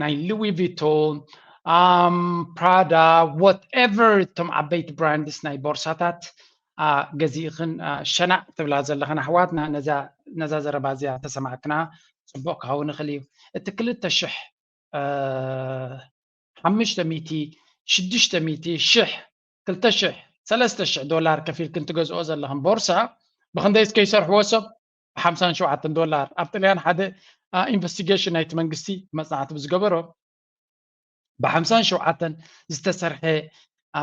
ናይ ሉዊ ቪቶን፣ ፕራዳ፣ whatever፣ እቶም ዓበይቲ ብራንድስ ናይ ቦርሳታት ገዚእኽን ሸናዕ ትብላ ዘለኽን ኣሕዋትና፣ ነዛ ዘረባ እዚኣ ተሰማዕክና ፅቡቕ ክኸውን ይኽእል እዩ። እቲ ክልተ ሽሕ ሓሙሽተ ሚእቲ፣ ሽዱሽተ ሚእቲ፣ ሽሕ፣ ክልተ ሽሕ፣ ሰለስተ ሽሕ ዶላር ከፊልክን ትገዝኦ ዘለኽን ቦርሳ ብኽንደይ እስከ ይሰርሕዎ ሰብ? ብሓምሳን ሸውዓተን ዶላር። ኣብ ጥልያን ሓደ ኢንቨስቲጌሽን ናይቲ መንግስቲ መፅናዕቲ ብዝገበሮ ብሓምሳን ሸውዓተን ዝተሰርሐ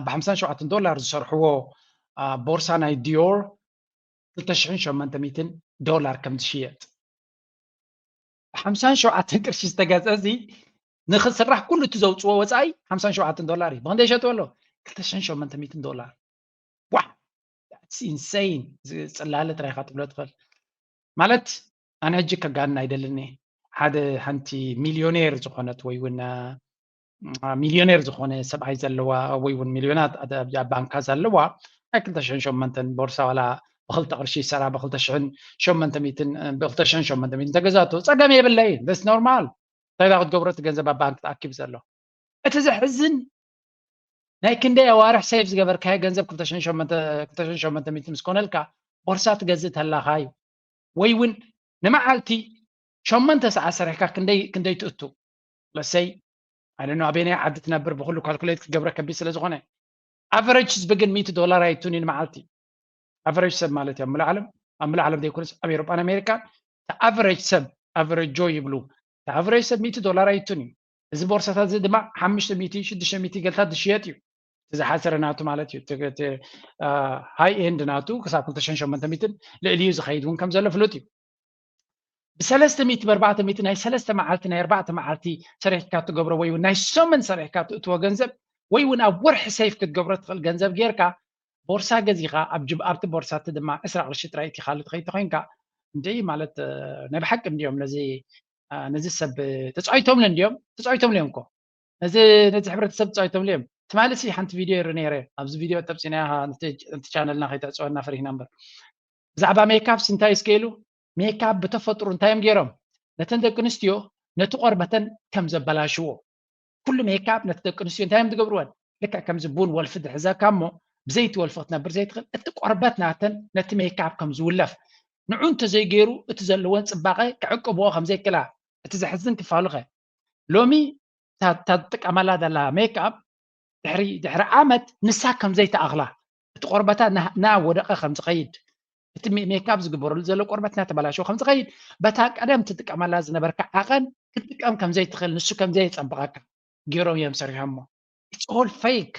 ብሓምሳን ሸውዓተን ዶላር ዝሰርሕዎ ቦርሳ ናይ ዲዮር ክልተ ሽሕን ሸሞንተ ሚእትን ዶላር ከም ዝሽየጥ። ብሓምሳን ሸውዓተን ቅርሺ ዝተገዝአ እዚ ንኽስራሕ ኩሉ እቲ ዘውፅዎ ወፃኢ ሓምሳን ሸውዓተን ዶላር እዩ። ብኽንደይ ሸጥዎ ኣሎ? ክልተ ሽሕን ሸሞንተ ሚእትን ዶላር። ዋ ኢንሰይን። ጽላለ ጥራይ ኢኻ ትብሎ ትኽእል ማለት። ኣነ ሕጂ ከጋንን ኣይደልን እየ። ሓደ ሓንቲ ሚልዮኔር ዝኾነት ወይ እውን ሚሊዮኔር ዝኾነ ሰብኣይ ዘለዋ ወይ እውን ሚሊዮናት ኣብ ባንካ ዘለዋ ናይ ክልተ ሽሕን ሸሞንተን ቦርሳ ዋላ ብክልተ ቅርሺ ይሰራ ብክልተ ሽሕን ሸሞንተ ሚእትን ብክልተ ሽሕን ሸሞንተ ሚእትን ተገዛቶ ጸገም የብለይ። ደስ ኖርማል። እንታይ ክትገብሮ እቲ ገንዘብ ኣብ ባንክ ተኣኪቡ ዘሎ? እቲ ዘሕዝን ናይ ክንደይ ኣዋርሕ ሴቭ ዝገበርካዮ ገንዘብ ክልተ ሽሕን ሸሞንተ ሚእትን ምስ ኮነልካ ቦርሳ ትገዝእ ተላኻ እዩ። ወይ እውን ንመዓልቲ ሸሞንተ ሰዓት ሰሪሕካ ክንደይ ክንደይ ትእቱ? ለሰይ ኣይደኖ ኣበየናይ ዓዲ ትነብር ብኩሉ ካልኩሌት ክትገብረ ከቢድ ስለ ዝኾነ ኣቨሬጅ ህዝቢ ግን ሚእቲ ዶላር ኣይቱን እዩ ንመዓልቲ። ኣቨሬጅ ሰብ ማለት እዩ ኣብ ምሉእ ዓለም ኣብ ምሉእ ዓለም ዘይኮነስ ኣብ ኤሮጳን ኣሜሪካን ኣቨሬጅ ሰብ ኣቨሬጅ ጆ ይብሉ። ኣቨሬጅ ሰብ ሚእቲ ዶላር ኣይቱን እዩ። እዚ ቦርሳታት እዚ ድማ ሓሙሽተ ሚእቲ ሽዱሽተ ሚእቲ ገልታት ዝሽየጥ እዩ። ዝሓሰረ ናቱ ማለት እዩ። ሃይ ኤንድ ናቱ ክሳብ ክልተ ሽሕን ሸሞንተ ሚእትን ልዕሊ እዩ ዝኸይድ እውን ከም ዘሎ ፍሉጥ እዩ። ብሰለስተ ሚእቲ ብኣርባዕተ ሚእቲ ናይ ሰለስተ መዓልቲ ናይ ኣርባዕተ መዓልቲ ሰሪሕካ ትገብሮ ወይ እውን ናይ ሰሙን ሰሪሕካ ትእትዎ ገንዘብ ወይ እውን ኣብ ወርሒ ሴቭ ክትገብሮ ትኽእል ገንዘብ ጌርካ ቦርሳ ገዚኻ ኣብ ጅብ ኣብቲ ቦርሳቲ ድማ ዕስራ ቅርሺ ጥራይ እቲ ካልእ ትኸይድ ተኾይንካ እንደ ማለት ናይ ብሓቂ እንዲዮም ነዚ ነዚ ሰብ ተፃይቶምሉ እንዲዮም ተፃይቶምሉ እዮም እኮ ነዚ ነዚ ሕብረተሰብ ተፃይቶምሉ እዮም። ትማሊ ሲ ሓንቲ ቪድዮ ይርኢ ነይረ ኣብዚ ቪድዮ ተብፂና ነቲ ቻነልና ከይተዕፅወና ፈሪህና እምበር ብዛዕባ ሜካፕ እንታይ እስከ ኢሉ ሜካፕ ብተፈጥሮ እንታይ እዮም ገይሮም ነተን ደቂ ኣንስትዮ ነቲ ቆርበተን ከም ዘበላሽዎ ኩሉ ሜካፕ ነቲ ደቂ ኣንስትዮ እንታይ እዮም ዝገብርወን ልክዕ ከምዚ ቡን ወልፊ ዝሕዘካ እሞ ብዘይቲ ወልፊ ክትነብር ዘይትኽእል እቲ ቆርበት ናተን ነቲ ሜካፕ ከም ዝውለፍ ንዑ እንተዘይገይሩ እቲ ዘለወን ፅባቐ ክዕቅብኦ ከም ዘይክእላ እቲ ዘሕዝን ክፋሉኸ ሎሚ እታ ትጥቀመላ ዘላ ሜክኣፕ ድሕሪ ድሕሪ ዓመት ንሳ ከም ዘይተኣኽላ እቲ ቆርበታ ናብ ወደቐ ከም ዝኸይድ እቲ ሜክኣፕ ዝግበረሉ ዘሎ ቆርበት እናተበላሸወ ከም ዝኸይድ በታ ቀደም ትጥቀመላ ዝነበርካ ዓቐን ክትጥቀም ከም ዘይትኽእል ንሱ ከም ዘየፀብቐካ ገይሮም እዮም ሰሪሖሞ። It's all fake,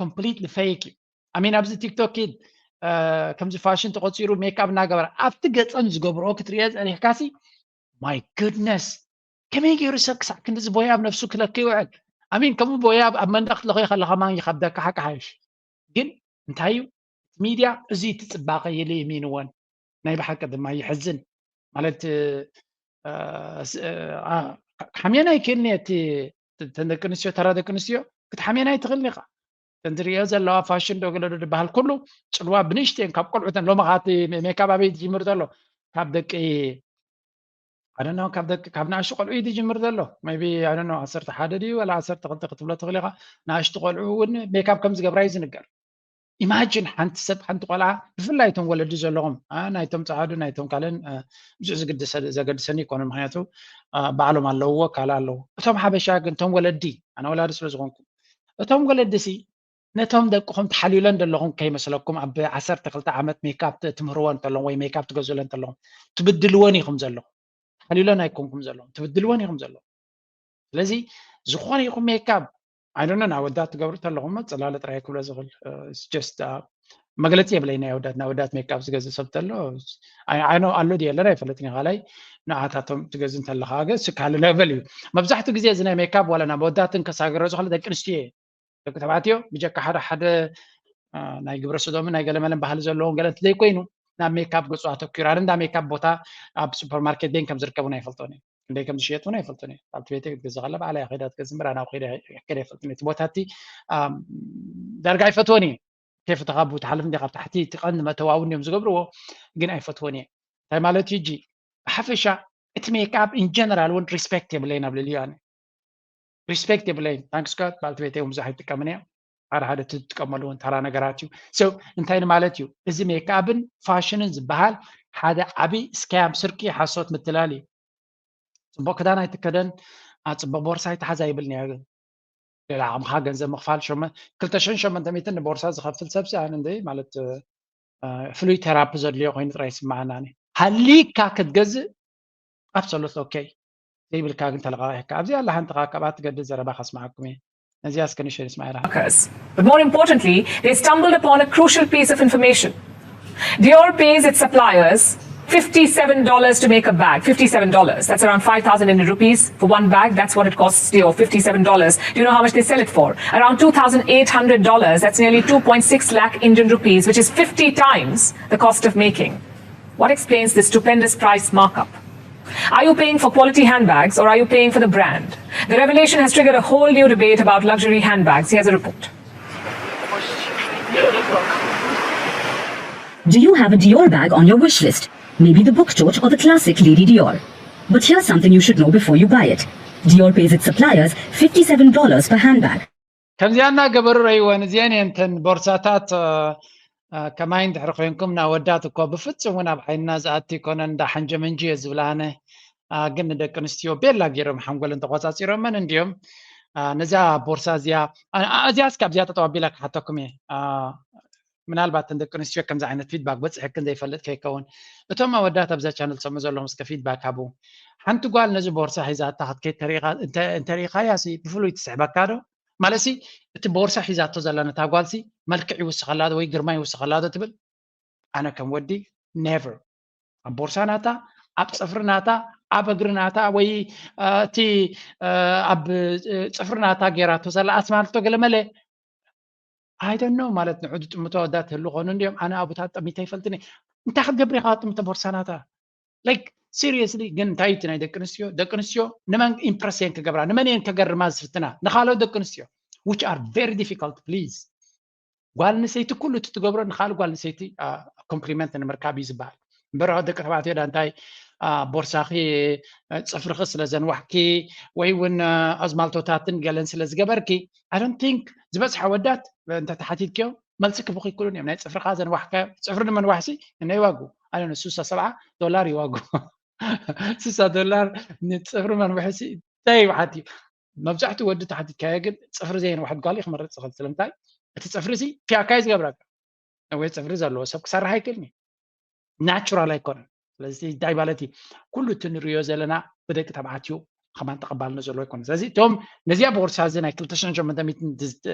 completely fake እዩ። ኣሚን ኣብዚ ቲክቶክ ኪድ ከምዚ ፋሽን ተቆፂሩ ሜክኣፕ እናገበረ ኣብቲ ገፀን ዝገብርኦ ክትሪኦ ፀኒሕካሲ my goodness ከመይ ገይሩ ሰብ ክሳዕ ክንድዚ ቦያብ ነፍሱ ክለክ ይውዕል? ኣሚን ከምኡ ቦያብ ኣብ መንደቅ ክትለኽዮ ከለካ ማን ይከብደካ ሓቂ ሓይሽ ግን እንታይ እዩ ሚድያ እዚ እቲ ፅባቐ ኢሉ ይሚንወን ናይ ብሓቂ ድማ ይሕዝን ማለት ሓምየን ኣይክእልን እየ እቲ ተን ደቂ ኣንስትዮ ተራ ደቂ ኣንስትዮ ክትሓምየን ኣይትኽእልን ኢኻ ተን ዝርእዮ ዘለዋ ፋሽን ዶ ገለ ዶ ዝበሃል ኩሉ ፅልዋ ብንእሽተን ካብ ቆልዑተን ሎሚ ከዓቲ ሜካብ ኣበይ ዝጅምር ዘሎ ካብ ደቂ ኣደና ካብ ደቂ ካብ ንኣሽቱ ቆልዑ እዩ ዝጅምር ዘሎ ቢ ኣደና ዓሰርተ ሓደ ድዩ ወላ ዓሰርተ ክልተ ክትብሎ ትኽእል ኢኻ ንኣሽቱ ቆልዑ እውን ሜካብ ከም ዝገብራ እዩ ዝንገር ኢማጂን ሓንቲ ሰብ ሓንቲ ቆልዓ ብፍላይ እቶም ወለዲ ዘለኹም ናይቶም ፀዓዱ ናይቶም ካልእን ብዙሕ ዘገድሰኒ ይኮነ ምክንያቱ ባዕሎም ኣለውዎ ካል ኣለዎ እቶም ሓበሻ ግን እቶም ወለዲ ኣነ ወላዲ ስለ ዝኾንኩ እቶም ወለዲ ሲ ነቶም ደቅኹም ተሓልዩለን ዘለኹም ከይመስለኩም ኣብ ዓሰርተ ክልተ ዓመት ሜካፕ ትምህርወን እንተለኹም ወይ ሜካፕ ትገዝኡለን እንተለኹም ትብድልወን ኢኹም ዘለኹም ተሓልዩለን ኣይኮንኩም ዘለኹም ትብድልወን ኢኹም ዘለኹም ስለዚ ዝኾነ ይኹም ሜካፕ ኣይዶነ ናብ ወዳት ትገብሩ ተለኹም ፅላለ ጥራይ ክብሎ ዝኽእል ጀስት መግለፂ የብለይ ናይ ወዳት ናይ ወዳት ሜካፕ ዝገዝእ ሰብ ተሎ ኣይኖ ኣሎ ድየለን ኣይፈለጥን ካልኣይ ንዓታቶም ትገዝእ እንተለካ ገ ስካለ ለቨል እዩ መብዛሕትኡ ግዜ እዚ ናይ ሜካፕ ዋላ ናብ ወዳትን ከሳገረ ዝኽእል ደቂ ኣንስትዮ ደቂ ተባዕትዮ ብጀካ ሓደ ሓደ ናይ ግብረ ሰዶምን ናይ ገለመለን ባህሊ ዘለዎም ገለ እንተ ዘይኮይኑ ናብ ሜካፕ ገፁ ኣተኪሩ ኣነ እንዳ ሜካፕ ቦታ ኣብ ሱፐርማርኬት ቤን ከም ዝርከቡ ናይ ፈልጦን እዩ ክንደይ ከም ዝሽየጥ እውን ኣይፈልጥን እየ ኣብቲ ቤተይ ክትገዝእ ከላ ባዕላ እያ ከይዳ ትገዝእ እምበር ኣነ ኣብ ከይደ ከይደ ኣይፈልጥን እቲ ቦታ እቲ ዳርጋ ኣይፈትዎን እየ ከይፈተኻ ብኡ ትሓልፍ እንዲ ካብ ታሕቲ እቲ ቀንዲ መእተዋዊ እንዲዮም ዝገብርዎ ግን ኣይፈትዎን እየ እንታይ ማለት እዩ እጂ ብሓፈሻ እቲ ሜክኣፕ ኢን ጀነራል እውን ሪስፔክት የብለይን ኣብ ልዕሊኡ ኣነ ሪስፔክት የብለይን ታንክስ ጋድ በዓልቲ ቤተይ እውን ብዙሕ ኣይጥቀምን እያ ሓደ ሓደ እቲ ዝጥቀመሉ እውን ተራ ነገራት እዩ so እንታይ ማለት እዩ እዚ ሜክኣፕን ፋሽንን ዝበሃል ሓደ ዓብይ ስካም ስርቂ ሓሶት ምትላል እዩ ፅቡቅ ክዳን ኣይትከደን ፅቡቅ ቦርሳ ኣይትሓዝ ኣይብልን እያ ግን ሌላ ዓቕምኻ ገንዘብ ምኽፋል ሸመ ክልተ ሽሕን ሸመንተ ሚእትን ንቦርሳ ዝኸፍል ሰብሲ ኣነ እንደ ማለት ፍሉይ ቴራፒ ዘድልዮ ኮይኑ ጥራይ ይስምዓና ሃሊካ ክትገዝእ absolutely okay ዘይብልካ ግን ተለቃቂሕካ ኣብዚ ኣላ ሓንቲ ካብኣ ትገድል ዘረባ ከስምዓኩም እየ ነዚኣ እስከ ንሸ ንስማዒላ workers. But more importantly, they stumbled upon a crucial piece of information. Dior pays its suppliers fifty-seven dollars to make a bag. Fifty-seven dollars. That's around five thousand Indian rupees for one bag. That's what it costs Dior. Fifty-seven dollars. Do you know how much they sell it for? Around two thousand eight hundred dollars. That's nearly two point six lakh Indian rupees, which is fifty times the cost of making. What explains this stupendous price markup? Are you paying for quality handbags or are you paying for the brand? The revelation has triggered a whole new debate about luxury handbags. Here's a report. Do you have a Dior bag on your wish list? Maybe the book tote or the classic Lady Dior. But here's something you should know before you buy it. Dior pays its suppliers fifty-seven dollars per handbag. ከምዚኣ እናገበሩ ረይወን እዚአን እየን እተን ቦርሳታት። ከማይ እንድሕር ኮይንኩም፣ ናወዳት እኮ ብፍጹም እውን ኣብ ዓይንና ዝኣቲ ይኮነን፣ እንዳ ሓንጀመንጂ እየ ዝብላ ኣነ። ግን ንደቂ ኣንስትዮ ቤላ ገይሮም ሓንጎለን ተቆፃፂሮመን እንዲዮም። ነዚኣ ቦርሳ እዚኣ እዚኣ እስኪ ኣብዚኣ ጠጠው ኣቢላ ክሓተኩም እየ። ምናልባት ንደቂ ኣንስትዮ ከምዚ ዓይነት ፊድባክ በፅሐክን ዘይፈልጥ ከይከውን፣ እቶም ኣወዳት ኣብዛ ቻነል ትሰምዑ ዘለኹም እስከ ፊድባክ ሃቡ። ሓንቲ ጓል ነዚ ቦርሳ ሒዛታ ክትከይድ እንተሪኢኻያ ብፍሉይ ትስሕበካ ዶ? ማለትሲ እቲ ቦርሳ ሒዛቶ ዘላ ነታ ጓልሲ መልክዕ ይውስኸላ ዶ ወይ ግርማ ይውስኸላ ዶ ትብል? ኣነ ከም ወዲ ኔቨር። ኣብ ቦርሳ ናታ፣ ኣብ ፅፍሪ ናታ፣ ኣብ እግሪ ናታ ወይ እቲ ኣብ ፅፍሪ ናታ ገይራቶ ዘላ ኣስማልቶ ገለመለ ኣይደኖ ማለት ንዑ ዝጥምቶ ኣወዳት ህሉ ኮኑ እንዲዮም። ኣነ ኣቡታት ጠሚተ ይፈልጥኒ። እንታይ ክትገብር ኢኻ ጥምተ ቦርሳ ናታ? ላይክ ሲሪየስሊ ግን እንታይ እቲ ናይ ደቂ ኣንስትዮ ደቂ ኣንስትዮ ንመን ኢምፕረስ እየን ክገብራ ንመን እየን ከገርማ ዝፍትና ንካልኦት ደቂ ኣንስትዮ which are very difficult please። ጓል ኣንስተይቲ ኩሉ እቲ ትገብሮ ንካልእ ጓል ኣንስተይቲ ኮምፕሊመንት ንምርካብ እዩ ዝበሃል እምበር ደቂ ተባዕትዮ ዳ እንታይ ቦርሳኺ ፅፍርኺ ስለ ዘንዋሕኪ ወይ እውን ኣዝማልቶታትን ገለን ስለ ዝገበርኪ I don't think ዝበፅሐ ወዳት እንተተሓቲትክዮም መልሲ ክብኹ ይክእሉን እዮም ናይ ፅፍርካ ዘንዋሕካዮ ፅፍሪ ንመንዋሕሲ እነ ይዋጉ ኣነ ስሳ ሰብዓ ዶላር ይዋጉ ስሳ ዶላር ንፅፍሪ መንውሕሲ እንታይ ይብሓት እዩ መብዛሕትኡ ወዲ ተሓቲትካዮ ግን ፅፍሪ ዘየንውሐት ጓል ክመርፅ ዝኽእል ስለምንታይ እቲ ፅፍሪ ሲ ፒያካ እዩ ዝገብረካ ወይ ፅፍሪ ዘለዎ ሰብ ክሰርሕ ኣይክእልን እዩ ናቹራል ኣይኮነን ስለዚ እንታይ ማለት እዩ ኩሉ እቲ ንሪዮ ዘለና ብደቂ ተባዕትዮ ከማን ተቐባልነት ዘለዎ ኣይኮነ ስለዚ እቶም ነዚኣ ቦርሳ እዚ ናይ ክልተ ሽሕን ሸሞንተ ሚእትን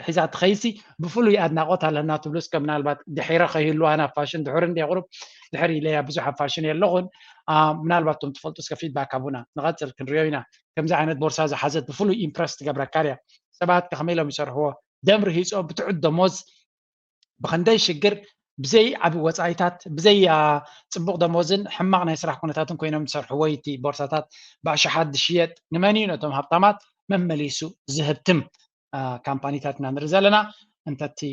ሒዛ ትኸይሲ ብፍሉይ ኣድናቆት ኣለና ትብሉ እስከ ምናልባት ድሒረ ከይህልዋ ናብ ፋሽን ድሑር እንደ ቁሩብ ድሕር ኢለያ ብዙሕ ኣብ ፋሽን የለኹን ምናልባት እቶም ትፈልጡ እስከ ፊድባክ ኣቡና ንቐፅል ክንሪዮ ኢና ከምዚ ዓይነት ቦርሳ ዝሓዘት ብፍሉይ ኢምፕረስ ትገብረካ ድያ ሰባት ከመይ ኢሎም ይሰርሕዎ ደም ርሂፆ ብትሑት ደሞዝ ብኸንደይ ሽግር ብዘይ ዓቢ ወጻኢታት ብዘይ ጽቡቕ ደሞዝን ሕማቕ ናይ ስራሕ ኩነታትን ኮይኖም ዝሰርሑ ወይ እቲ ቦርሳታት ብኣሽሓት ዝሽየጥ ንመን እዩ ነቶም ሃብታማት መመሊሱ ዝህብትም ካምፓኒታት ኢና ንርኢ ዘለና እንተቲ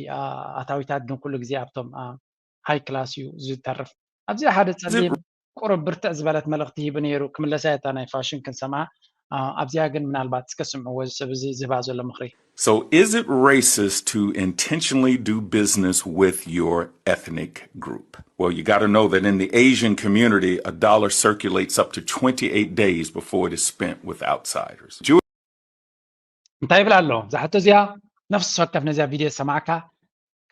ኣታዊታት ግን ኩሉ ግዜ ኣብቶም ሃይ ክላስ እዩ ዝተርፍ ኣብዚ ሓደ ጸሊም ቁሩብ ብርትዕ ዝበለት መልእኽቲ ሂቡ ነይሩ ክምለሳ እታ ናይ ፋሽን ክንሰምዓ ኣብዚኣ ግን ምናልባት እስከ ስምዕዎ እዚ ሰብ እዚ ዝህባ ዘሎ ምኽሪ So, is it racist to intentionally do business with your ethnic group? Well, you got to know that in the Asian community, a dollar circulates up to twenty-eight days before it is spent with outsiders. Jewish እንታይ ይብል ኣሎ? እዛ ሕቶ እዚኣ ነፍሲ ወከፍ ነዚኣ ቪድዮ ዝሰማዕካ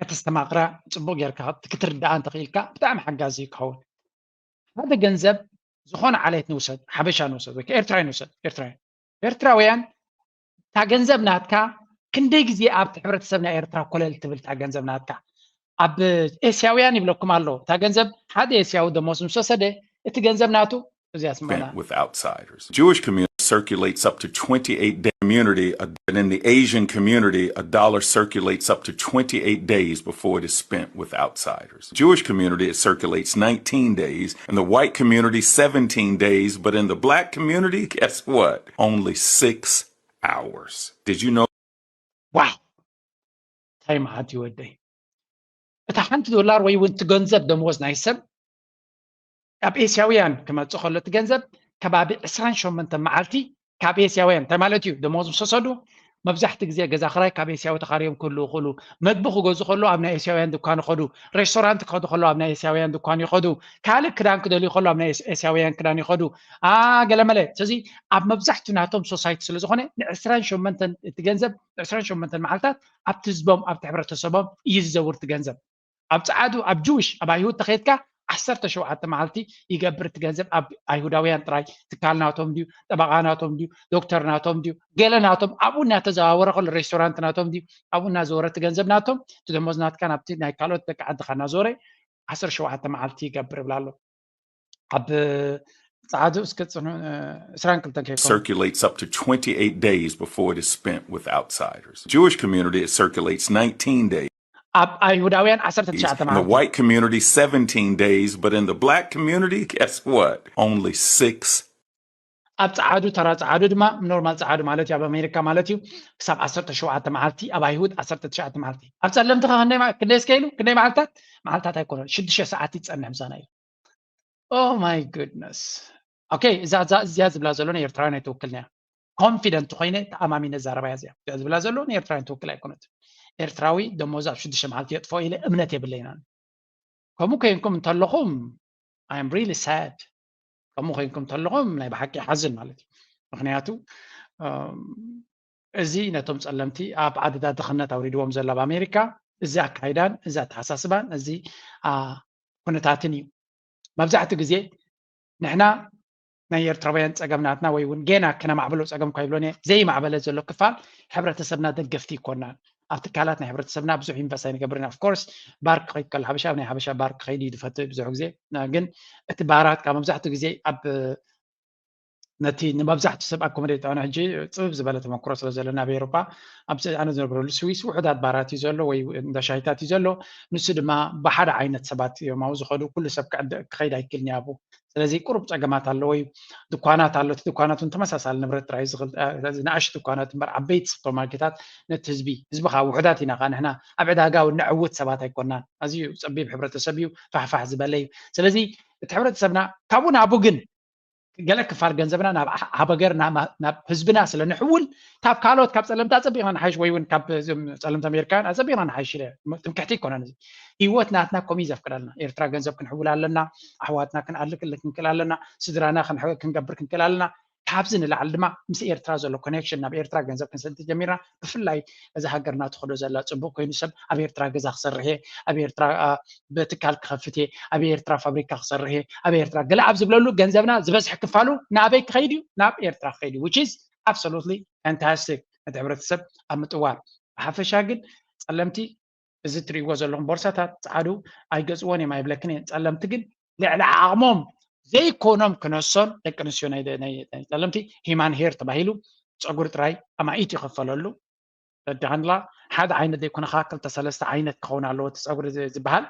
ከተስተማቕራ ፅቡቕ ጌርካ ክትርዳኣ እንተኽኢልካ ብጣዕሚ ሓጋዚ ክኸውን ሓደ ገንዘብ ዝኾነ ዓሌት ንውሰድ ሓበሻ ንውሰድ ወይ ኤርትራዊ ንውሰድ ኤርትራዊ ኤርትራውያን እታ ገንዘብ ናትካ ክንደይ ግዜ ኣብቲ ሕብረተሰብ ናይ ኤርትራ ኮለል ትብል እታ ገንዘብ ናትካ ኣብ ኤስያውያን ይብለኩም ኣሎ እታ ገንዘብ ሓደ ኤስያዊ ደሞዝ ምስ ወሰደ እቲ ገንዘብ ናቱ እዚኣ ስማና with outsiders. Jewish community circulates up to twenty-eight day community, uh, and in the Asian community, a dollar circulates up to twenty-eight days before it is spent with outsiders. Jewish community, it circulates nineteen days, and the white community, seventeen days, but in the black community, guess what? Only six hours. Did you know? ዋው እንታይ መዓት ይወደይ እታ ሓንቲ ዶላር ወይ እውን ትገንዘብ ደመወዝ ናይ ሰብ ኣብ ኤስያውያን ክመፅእ ከሎ እቲ ገንዘብ ከባቢ ዕስራን ሸሞንተ መዓልቲ ካብ ኤስያውያን እንታይ ማለት እዩ ደመወዝ ምስ ወሰዱ መብዛሕቲ ግዜ ገዛ ክራይ ካብ ኤስያዊ ተኻርዮም ክህልዉ ይኽእሉ መግቢ ክገዙ ከሎ ኣብ ናይ ኤስያውያን ድኳን ይኸዱ ሬስቶራንት ክኸዱ ከሎ ኣብ ናይ ኤስያውያን ድኳን ይኸዱ ካልእ ክዳን ክደልዩ ከሎ ኣብ ናይ ኤስያውያን ክዳን ይኸዱ ገለመለ ስለዚ ኣብ መብዛሕትኡ ናቶም ሶሳይቲ ስለ ዝኾነ ንዕስራን ሸሞንተን እቲ ገንዘብ ዕስራን ሸሞንተን መዓልታት ኣብቲ ህዝቦም ኣብቲ ሕብረተሰቦም እዩ ዝዘውር እቲ ገንዘብ ኣብ ፀዓዱ ኣብ ጅውሽ ኣብ ኣይሁድ ተኸይድካ ዓሰርተ ሸውዓተ መዓልቲ ይገብር እቲ ገንዘብ ኣብ ኣይሁዳውያን ጥራይ ትካል ናቶም ድዩ ጠበቃ ናቶም ድዩ ዶክተር ናቶም ድዩ ገለ ናቶም ኣብኡ እናተዘዋወረ ከሎ ሬስቶራንት ናቶም ድዩ ኣብኡ እናዘወረ እቲ ገንዘብ ናቶም እቲ ደሞዝ ናትካ ናብቲ ናይ ካልኦት ደቂ ዓድኻ እናዞረ ዓሰርተ ሸውዓተ መዓልቲ ይገብር ይብላ ኣሎ ኣብ ፀዓዱ እስከ ፅኑ ዕስራን ክልተን ከይኮኑ circulates up to twenty-eight days before it is spent with outsiders. Jewish community, it circulates nineteen days. ኣብ ኣይሁዳውያን ዓሰርተ ትሽዓተ In the white community, seventeen days, but in the black community, guess what? Only six ኣብ ጸዓዱ፣ ተራ ጸዓዱ ድማ፣ ኖርማል ጸዓዱ ማለት እዩ ኣብ ኣሜሪካ ማለት እዩ፣ ክሳብ ዓሰርተ ሸውዓተ መዓልቲ፣ ኣብ ኣይሁድ ዓሰርተ ትሽዓተ መዓልቲ። ኣብ ጸለምቲ ከ ክንደይ መዓ-፣ ክንደይ እስከ ኢሉ? ክንደይ መዓልታት? መዓልታት ኣይኮነን፣ ሽዱሽተ ሰዓት ይጸንሕ ምሳና ኢሉ። Oh my goodness. ኦኬ፣ እዛ፣ እዛ፣ እዚኣ ዝብላ ዘሎ ንኤርትራውያን ኣይትውክልን እያ። ኮንፊደንት ኮይነ ተኣማሚነ ዛረባ እያ እዚኣ። እዚኣ ዝብላ ዘሎ ንኤርትራውያን ትውክል ኣይኮነትን። ኤርትራዊ ደሞዝ ኣብ ሽዱሽተ መዓልቲ የጥፍኦ ኢለ እምነት የብለይን። ከምኡ ኮይንኩም እንተለኹም፣ I am really sad። ከምኡ ኮይንኩም እንተለኹም ናይ ብሓቂ ይሓዝን ማለት እዩ። ምኽንያቱ፣ እም፣ እዚ ነቶም ጸለምቲ ኣብ ዓድታት ድኽነት ኣውሪድዎም ዘሎ ኣብ ኣሜሪካ፣ እዚ ኣካይዳን፣ እዚ ኣተሓሳስባን፣ እዚ፣ ኣ፣ ኩነታትን እዩ። መብዛሕትኡ ግዜ ንሕና ናይ ኤርትራውያን ጸገም ናትና ወይ እውን ጌና ክነማዕብሎ ጸገም እኳ ይብሎን እየ፣ ዘይማዕበለ ዘሎ ክፋል ሕብረተሰብና ደገፍቲ ይኮናን። ኣብ ትካላት ናይ ሕብረተሰብና ብዙሕ ኢንቨስት ኣይንገብርን። Of course፣ ባር ክኸይድ ከሎ ሓበሻ፣ ኣብ ናይ ሓበሻ ባር ክኸይድ እዩ ዝፈቱ ብዙሕ ግዜ። ና-፣ ግን እቲ ባራት ካብ መብዛሕትኡ ግዜ ኣብ፣ ነቲ ንመብዛሕትኡ ሰብ ኣኮሞዴት፣ ኣነ ሕጂ ጽብብ ዝበለ ተመክሮ ስለ ዘሎ ናብ ኤውሮጳ፣ ኣብዚ ኣነ ዝነብረሉ ስዊስ ውሑዳት ባራት እዩ ዘሎ ወይ እንዳ ሻሂታት እዩ ዘሎ። ንሱ ድማ ብሓደ ዓይነት ሰባት እዮም ኣብኡ ዝኸዱ። ኩሉ ሰብ ክዕድ-፣ ክኸይድ ኣይክእልን እዩ ኣብኡ። ስለዚ ቁሩብ ጸገማት ኣለዎ እዩ። ድኳናት ኣሎ፣ እቲ ድኳናት እውን ተመሳሳሊ ንብረት ጥራይ ዝኽእል፣ እ፣ ስለዚ ንኣሽቱ ድኳናት እምበር ዓበይቲ ሱፐርማርኬታት ነቲ ህዝቢ፣ ህዝቢ ከዓ ውሑዳት ኢና፣ ከዓ ንሕና ኣብ ዕዳጋ እውን ነዕውት ሰባት ኣይኮናን። ኣዝዩ ጸቢብ ሕብረተሰብ እዩ፣ ፋሕፋሕ ዝበለ እዩ። ስለዚ እቲ ሕብረተሰብና ካብኡ ናብኡ ግን ገለ ክፋል ገንዘብና ናብ ኣ-፣ ሃበገር፣ ናብ፣ ናብ ህዝብና ስለ ንሕውል፣ ካብ ካልኦት፣ ካብ ጸለምቲ ኣጸቢቕና ንሓይሽ፣ ወይ እውን ካብ እዞም ጸለምቲ ኣሜሪካውያን ኣጸቢቕና ንሓይሽ ኢለ፣ ትምክሕቲ ኣይኮነን። እዚ ህይወት ናትና ከምኡ እዩ ዘፍቅደልና። ኤርትራ ገንዘብ ክንሕውል ኣለና፣ ኣሕዋትና ክንኣልክል ክንክእል ኣለና፣ ስድራና ክንሕ-፣ ክንገብር ክንክእል ኣለና። ካብዚ ንላዕሊ ድማ ምስ ኤርትራ ዘሎ ኮኔክሽን፣ ናብ ኤርትራ ገንዘብ ክንሰድ ተጀሚርና፣ ብፍላይ እዚ ሃገርና ትኸዶ ዘላ ጽቡቕ ኮይኑ ሰብ ኣብ ኤርትራ ገዛ ክሰርሕ እየ፣ ኣብ ኤርትራ፣ ኣ፣ ብትካል ክኸፍት እየ፣ ኣብ ኤርትራ ፋብሪካ ክሰርሕ እየ፣ ኣብ ኤርትራ ገለ ኣብ ዝብለሉ ገንዘብና ዝበዝሕ ክፋሉ ናበይ ክኸይድ እዩ? ናብ ኤርትራ ክኸይድ እዩ። Which is absolutely fantastic። ነቲ ሕብረተሰብ ኣብ ምጥዋር። ብሓፈሻ ግን ጸለምቲ እዚ ትርእይዎ ዘለኹም ቦርሳታት ጸዓዱ ኣይገዝእዎን እዮም ኣይብለክን እየ። ጸለምቲ ግን ልዕሊ ዓቕሞም ዘይኮኖም ክነሶን ደቂ ኣንስትዮ ናይ፣ ናይ፣ ናይ ጸለምቲ ሂማን ሄር ተባሂሉ ጸጉሪ ጥራይ ኣማኢት ይኽፈለሉ። ተረዲኻንላ? ሓደ ዓይነት ዘይኮነ ከዓ ክልተ ሰለስተ ዓይነት ክኸውን ኣለዎ እቲ ጸጉሪ ዝ-፣ ዝበሃል።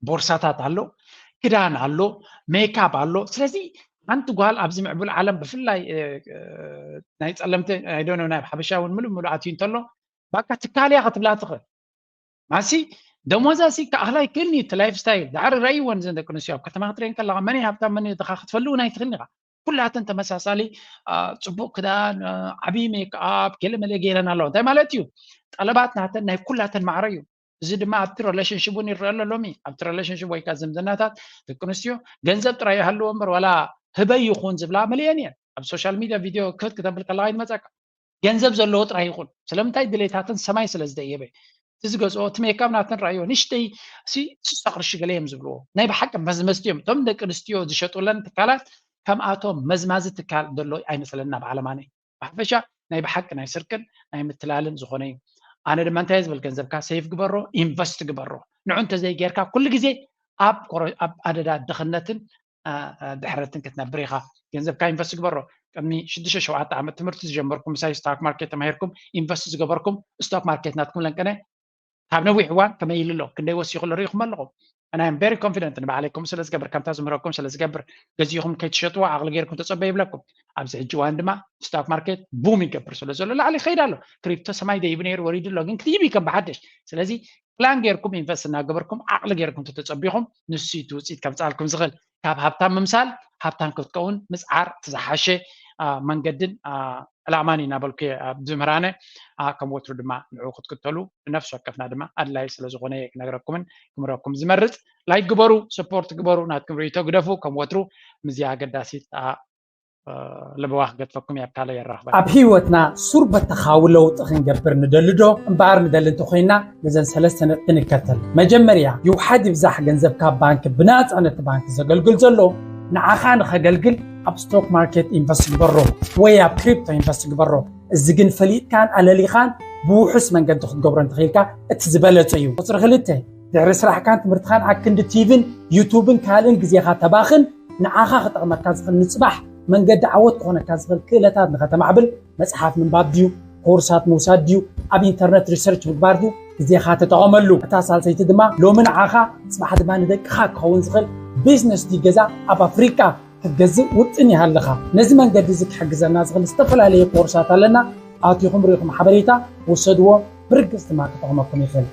ቦርሳታት ኣሎ፣ ክዳን ኣሎ፣ ሜካፕ ኣሎ። ስለዚ ሓንቲ ጓል ኣብዚ ምዕቡል ዓለም ብፍላይ፣ እ፣ እ፣ ናይ ጸለምቲ፣ I don't know፣ ናይ ሓበሻ እውን ምሉእ ምሉእ ኣትዩ እንተሎ፣ ባካ ትካል እያ ክትብላ ትኽእል። ማሲ ደሞዛ ሲ ክኣኽላ ይክእልኒ፣ እቲ ላይፍ ስታይል ዳዕሪ ረእይወን እዘን ደቂ ኣንስትዮ ኣብ ከተማ ክትሪአን ከለኻ መን እዩ ሃብታም መን እዩ ድኻ ክትፈሊ እውን ኣይትኽእልኒ ኢኻ። ኩላተን ተመሳሳሊ፣ አ፣ ጽቡቕ ክዳን፣ አ፣ ዓብዪ ሜክኣፕ፣ ገለ መለ ገይረን ኣለዋ። እንታይ ማለት እዩ? ጠለባት ናተን ናይ ኩላተን ማዕረ እዩ። እዚ ድማ ኣብቲ ሪሌሽንሽፕ እውን ይረአ ኣሎ ሎሚ። ኣብቲ ሪሌሽንሽፕ ወይ ከዓ ዝምድናታት ደቂ ኣንስትዮ ገንዘብ ጥራይ ይሃልዎ እምበር ዋላ ህበይ ይኹን ዝብላ መሊአን እየን። ኣብ ሶሻል ሚድያ ቪድዮ ክፍት ክተብል ከለኻ ይመጸካ። ገንዘብ ዘለዎ ጥራይ ይኹን። ስለምንታይ? ድሌታተን ሰማይ ስለ ዝደየበ። እቲ ዝገዝኦ፣ እቲ ሜካፕ ናተን ረኣዮ። ንእሽተይ ሲ-፣ ስሳ ቅርሺ ገለ እዮም ዝብልዎ። ናይ ብሓቂ መዝመዝቲ እዮም። እቶም ደቂ ኣንስትዮ ዝሸጡለን ትካላት ከምኣቶም መዝማዚ ትካል ዘሎ ኣይመስለና ኣብ ዓለማና። ብሓፈሻ ናይ ብሓቂ ናይ ስርቅን ናይ ምትላልን ዝኾነ እዩ። ኣነ ድማ እንታይ ዝብል፣ ገንዘብካ ሴፍ ግበሮ፣ ኢንቨስት ግበሮ። ንዑ እንተዘይጌርካ ኩሉ ግዜ ኣብ ኮረ-፣ ኣብ ኣደዳ ድኽነትን፣ አ፣ አ፣ ድሕረትን ክትነብር ኢኻ። ገንዘብካ ኢንቨስት ግበሮ። ቅድሚ ሽዱሽተ ሸውዓተ ዓመት ትምህርቲ ዝጀመርኩም ምሳይ ስቶክ ማርኬት ተማሂርኩም ኢንቨስት ዝገበርኩም ስቶክ ማርኬት ናትኩም ለንቀነ ካብ ነዊሕ እዋን ከመይ ኢሉ ኣሎ፣ ክንደይ ወሲኹ ኣሎ ርኢኹም ኣለኹም። And I am very confident ንባዕለይ ከምኡ ስለ ዝገብር፣ ከምታ ዝምህረኩም ስለ ዝገብር፣ ገዚእኹም ከይትሸጥዎ ዓቕሊ ጌርኩም ተጸበዩ ይብለኩም። ኣብዚ ሕጂ እዋን ድማ ስቶክ ማርኬት ቡም ይገብር ስለ ዘሎ ላዕሊ ይኸይድ ኣሎ። ክሪፕቶ ሰማይ ደይቡ ነይሩ ወሪዱ ኣሎ፣ ግን ክድይብ እዩ ከም ብሓድሽ። ስለዚ ፕላን ጌርኩም ኢንቨስት እናገበርኩም ዓቕሊ ጌርኩም ተተጸቢኹም ንሱ እዩ እቲ ውፅኢት ከምፅኣልኩም ዝኽእል። ካብ ሃብታም ምምሳል ሃብታም ክትከውን ምፅዓር እቲ ዝሓሸ፣ አ፣ መንገድን፣ አ፣ ዕላማን እዩ እናበልኩ እየ ኣብ ዝምህራነ። አ፣ ከም ወትሩ ድማ ንዕኡ ክትክተሉ ንነፍሲ ወከፍና ድማ ኣድላይ ስለ ዝኾነ እየ ክነግረኩምን ክምህረኩም ዝመርፅ። ላይክ ግበሩ፣ ሰፖርት ግበሩ፣ ናትኩም ርእይቶ ግደፉ። ከም ወትሩ ምስዚኣ ኣገዳሲት፣ አ፣ እ፣ ለበዋ ክገድፈኩም እየ፣ ኣብ ካልእ የራኽበና። ኣብ ህይወትና ሱር በተኻዊ ለውጢ ክንገብር ንደሊ ዶ? እምበኣር ንደሊ እንተኾይንና ነዘን ሰለስተ ነጥቢ ንከተል። መጀመርያ፣ ይውሓድ ይብዛሕ ገንዘብካ ባንክ ብናጻ ነቲ ባንክ ዘገልግል ዘሎ ንዓኻ ንኸገልግል ኣብ ስቶክ ማርኬት ኢንቨስት ግበሮ ወይ ኣብ ክሪፕቶ ኢንቨስት ግበሮ። እዚ ግን ፈሊጥካን ኣለሊኻን ብውሑስ መንገዲ ክትገብሮ እንተኽኢልካ እቲ ዝበለጸ እዩ። ቁጽሪ ክልተ፣ ድሕሪ ስራሕካን ትምህርትኻን ኣክንዲ ቲቪን ዩቱብን ካልእን ግዜኻ ተባኽን፣ ንዓኻ ክጠቕመካ ዝኽእል ንጽባሕ መንገዲ ዓወት ክኾነካ ዝኽእል ክእለታት ንኸተማዕብል መጽሓፍ ምንባብ ድዩ፣ ኮርሳት ምውሳድ ድዩ፣ ኣብ ኢንተርነት ሪሰርች ምግባር ድዩ፣ ግዜኻ ተጠቐመሉ። እታ ሳልሰይቲ ድማ ሎሚ ንዓኻ ጽባሕ ድማ ንደቅኻ ክኸውን ዝኽእል ቢዝነስ ድዩ ገዛ ኣብ ኣፍሪቃ ክትገዝእ ውጥን ይሃልኻ? ነዚ መንገዲ እዚ ክሕግዘና ዝኽእል ዝተፈላለየ ኮርሳት ኣለና። ኣቲኹም ርኢኹም ሓበሬታ ውሰድዎ፣ ብርግጽ ድማ ክጠቕመኩም ይኽእል።